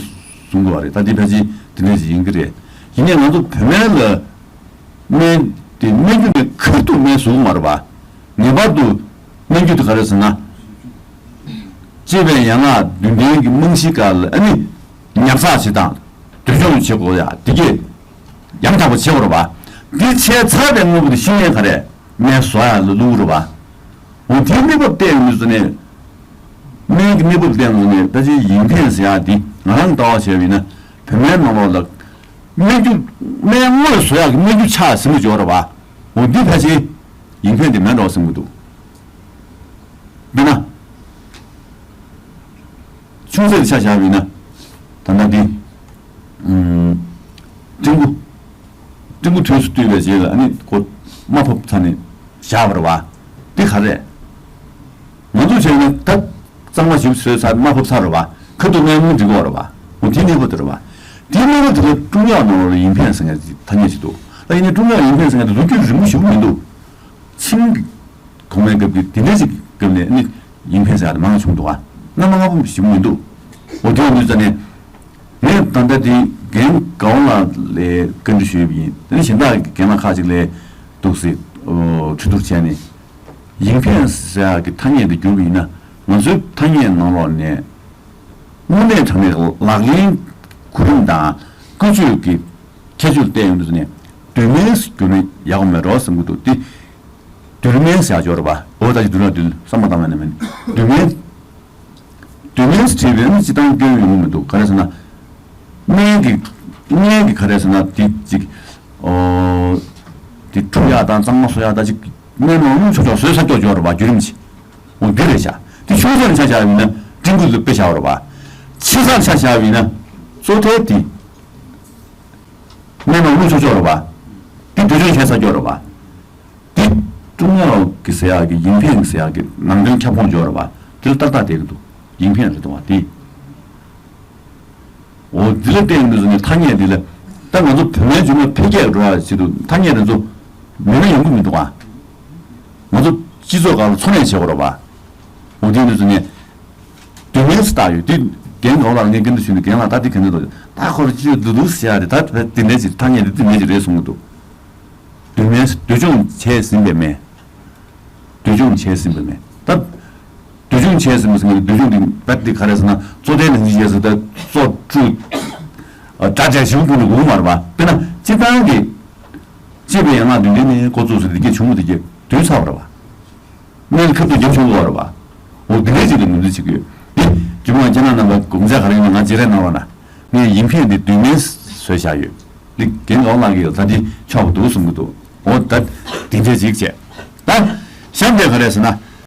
གསུང་གི་བ་རེད། ད་འདི་ཕལ་ཆེར་འདི་འདྲ་ཞིག་ཡིན་གྱི་རེད། ཡིན་ནའི་ང་ཚོ་བོད་སྨན་ལ། སྨན་དེ་སྨན་རྒྱུ་ནས་ཁ་ཐུག་སྨན་བཟོ་གི་མ་རེད་པ། ངེས་པར་དུ་སྨན་རྒྱུ་དེ་ག་རེ་ཟེར་ན། གཅེས་པའི་ཡན་ལག་བདུན་ལྡན་གྱི་རྨང་གཞིའི་སྒང་ལ་ཨ་ནི། ཉར་ཚགས་བྱེད་དང་། འདོད་སྦྱོང་བྱེད་དགོས་ཡ་དེ་གས། ཡང་དག་པ་བྱེད་དགོས་རེད་པ། འདི་བྱས་ཚར་བའི་དངོས་པོ་དེ་ཤི་ནས་ག་རེ། སྨན་བཟོ་ཡ་ལ་བླུག་རེད་པ། འོ་དེའི་གནས་བབ་བལྟས་ཡོང་དུས་ཙ་ནས། སྨན་གྱི་གནས་བབ་བལྟས་ཡོང་དུས་ནས་ད་ཅི་影片ཟེར་ཡ་འདི་ང་རང་ལྟ་བ་བྱས་པ་ཡིན་ན་བོད་སྨན་ནང་ལོགས་ལ། སྨན་རྒྱུ། སྨན་དངོས་སུ་བཟོ་ཡག་གི་སྨན་རྒྱུ་ཆ་ཟིན་པོ་ཅིག་ཡོད་རེད་པ། འོ་འདི་ཕལ་ཆེར་影片དེ་མིན་འགྲོ་བསམ་གྱི་འདུག་དཔེར་ན། ཆུང་ཚད་ཆ་བཞག་པ་ཡིན་ན། ད་ལྟ་འདི། ཨུམ། སྤྲིན་ཕུང་། སྤྲིན་ཕུང་དུས་སུ་བཏུས་པའི་རྗེས་ལ་ཨ་ནི་ཁོ་རྨ་ཕབ་ཚར་ནས་བཞག་པ་རེད་པ། འདི་ག་རེད། ང་ཚོས་བྱས་ན་ད་གཙང་མ་ཞིབ་བཟོས་ཚར་རྨ་ཕབ་ཚར་རེད་པ། ཁ་ཐུག་སྨན་མི་འགྲིག་གི་རེད་པ། འོ་དེ་གནས་བབ་དེ་རེད་པ། དེ་གནས་བབ་དེ་ལ་中药ནང་ལ་影片ཟེར་མཁན་ཐ་སྙད་ཅིག་འདུག་ད་ཡིན་ནའི་中药影片ཟེར་མཁན་དེ་ལོ་རྒྱུས་རིང་པོ་ཞིག་མི་འདུག་ཆིང་གི་གོང་མའི་སྐབས་ཀྱི་དེ་འདྲ་ཞིག་གི་སྐབས་ནས་ནི་影片ཟེར་ཡ་དེ་མང་ཆུང་འདུག་ག་སྔ་མ་སྔ་པོ་ཞིག་མི་འདུག་འོ་དེ་ཡིན་དུས་ཙ་ནས། ངས་ད་ལྟ་དེ་རྒན་དགའ་བོ་ལགས་ལ་བཀའ་འདྲི་ཞུས་པ་ཡིན། དེ་ནས་གཞན་དག་གི་རྒན་ལགས་ཁག་ཅིག་ལ་འདུག་སེ་གྲོས་བསྡུར་བྱས་ནས། 影片ཟེར་ཡག་གི་ཐ་སྙད་དེ་བསྒྱུར་བ་ཡིན་ན་ང་ཚོའི་ཐ་སྙད་ནང་ལོགས་ནས་དངོས་གནས་དྲང་གནས་ལག་ལེན་གོ་རིམ་དང་བཀོལ་སྤྱོད་ཀྱི་ཁྱད་ཆོས་ལ་བལྟས་ཡོང་དུས་ནས་བསྡུས་སྨན་ཟེར་བསྒྱུར་ན་ཡག་པོ་མེད་འགྲོ་བསམ་གྱི་འདུག་དེ་བསྡུས་སྨན་ཟེར་ཡག་ཅིག་ཡོད་རེད་པ། འོ་ད་ཅིག་བསྡུས་ན་བསྡུས་བསམ་བློ་བཏང་བ་ན་མིན་བསྡུས་སྨན། བསྡུས་སྨན་ཟེར་བྲིས་པས་ནི་སྤྱིར་བཏང་སྐྱོན་ཡོང་གི་མི་འདུག་ག་རེ་ཟེར་ན། སྨན་གྱི། སྨན་གྱི་ག་རེ་ཟེར་ན་དེ་ཅིག་ཨོ། དེ་འཁྲུ་ཡག་དང་གཙང་མ་བཟོ་ཡག་དང་ཅིག་སྨན་ནང་བླུགས་ཆོག་ཆོག་བཟོས་ཚར་ཀྱོག་ཀྱོག་རེད་པ། བརྒྱུད་རིམ་གྱི། འོ་འདི་རེད་ཤག་དེ་ཆུང་ས་ནས་ཆ་བཞག་པ་ཡིན་ན་སྤྲིན་ཕུང་ལ་དཔེ་བཞག་པ་རེད་པ། ཆེ་ས་ཆ་བཞག་པ་ཡིན་ན་གཙོ་ཐལ་དེ། སྨན་ནང་བླུགས་ཆོག་ཆོག་རེད་པ། དེ་འདོད་སྦྱོང་བྱས་ཚར་ཀྱོག་རེད་པ། འདི་中药གི་ཟེར་ཡག་གི་影片གི་ཟེར་ཡག་གི་ནང་དོན་ཁྱབ་ཁོངས་ཅིག་ཡོད་རེད་པ། དེ་ལ་ཏག་ཏག་བསྡད་ཀྱི་འདུག影片རེད་འདུག་པ་དེ། འོ་འདི་ལ་བརྟེན་ནས་ནི་ཐ་སྙད་འདི་ལ་ད་ང་ཚོ་བོད་སྨན་སྦྱོང་བ་འཕེལ་རྒྱས་འགྲོ་ཡག་ཆེད་དུ་ཐ་སྙད་དེ་ཚོ་མེད་ན་ཡོང་གི་མི་འདུག་ག་ང་ཚོ་སྤྱི་ཚོགས་སྒང་ལ་འཚོ་གནས་བྱེད་དགོས་རེད་པ། འོ་དེ་ནི་ཚོ་ནས། བསྡུས་སྨན་ཟེར་བཏགས་ཡོད་དེ། རྒན་གོང་ལགས་ངས་སྐད་འདི་ཞུས་ནས་རྒན་ལགས་ད་དེ་ག་འདྲ་འདུག་ད་ཁོ་རང་ཅི་འདུག་འདུག་ཟེར་ཡ་རེད། ད་དེ་འདྲ་ཅིག་ཐ་སྙད་དེ་དེ་འདྲ་ཅིག་རེད་གསུང་གི་འདུག་བསྡུས་སྨན་འདོད་སྦྱོང་བྱས་ཟིན་པའི་སྨན། འདོད་སྦྱོང་བྱས་ཟིན་པའི་སྨན་ད། འདོད་སྦྱོང་བྱས་ཟིན་པ་ཟེར་ན་འདོད་སྦྱོང་དེ་བད་དེ་ག་རེ་ཟེར་ན་གཙོ་དོན་ནང་བཞིན་བྱས་ཟེར་ད་གཙོ་བཀྲུ། སྒྲ་འཇགས་ཞིབ་པོ་ཀུན་ཏུ་འགུག་མ་རེད་པ། དཔེར་ན་སྤྱིར་བཏང་གི། ཅེས་པའི་ཡན་ལག་བདུན་ལྡན་ནས་འགོ་བཙུགས་སུ་དེ་གས་བྱུང་བ་དེ་གས་བསྡུས་ཚར་བ་རེད་བ། སྔོན་ཁ་ཐུག་རྒྱབ་བྱུང་བ་རེད་བ། འོ་དེ་འདྲའི་ཅིག་ལ་ངོས་འཛིན་བྱེད་ཀྱི་ཡོད། དེ་རྒྱུ་མ་ཁྱེད་རང་རྣམ་པ་དགོངས་འཆར་ག་རེ་ཡིན་ན་ང་བརྗེ་རེས་གནང་རོགས་གནང་། ངས་ཡིན་ཕན་འདི་བསྡུས་མིན་བཟོས་བཞག་ཡོད། འདི་རྒན་གང་ལགས་ཀྱིས་ད་འདི་ཆོག་པ་འདུག་གསུང་གི་འདུག་འོ་ད་དེ་འདྲའི་ཅིག་བྱས། ད་གཤམ་དེ་ག་རེ་ཟེར་ན་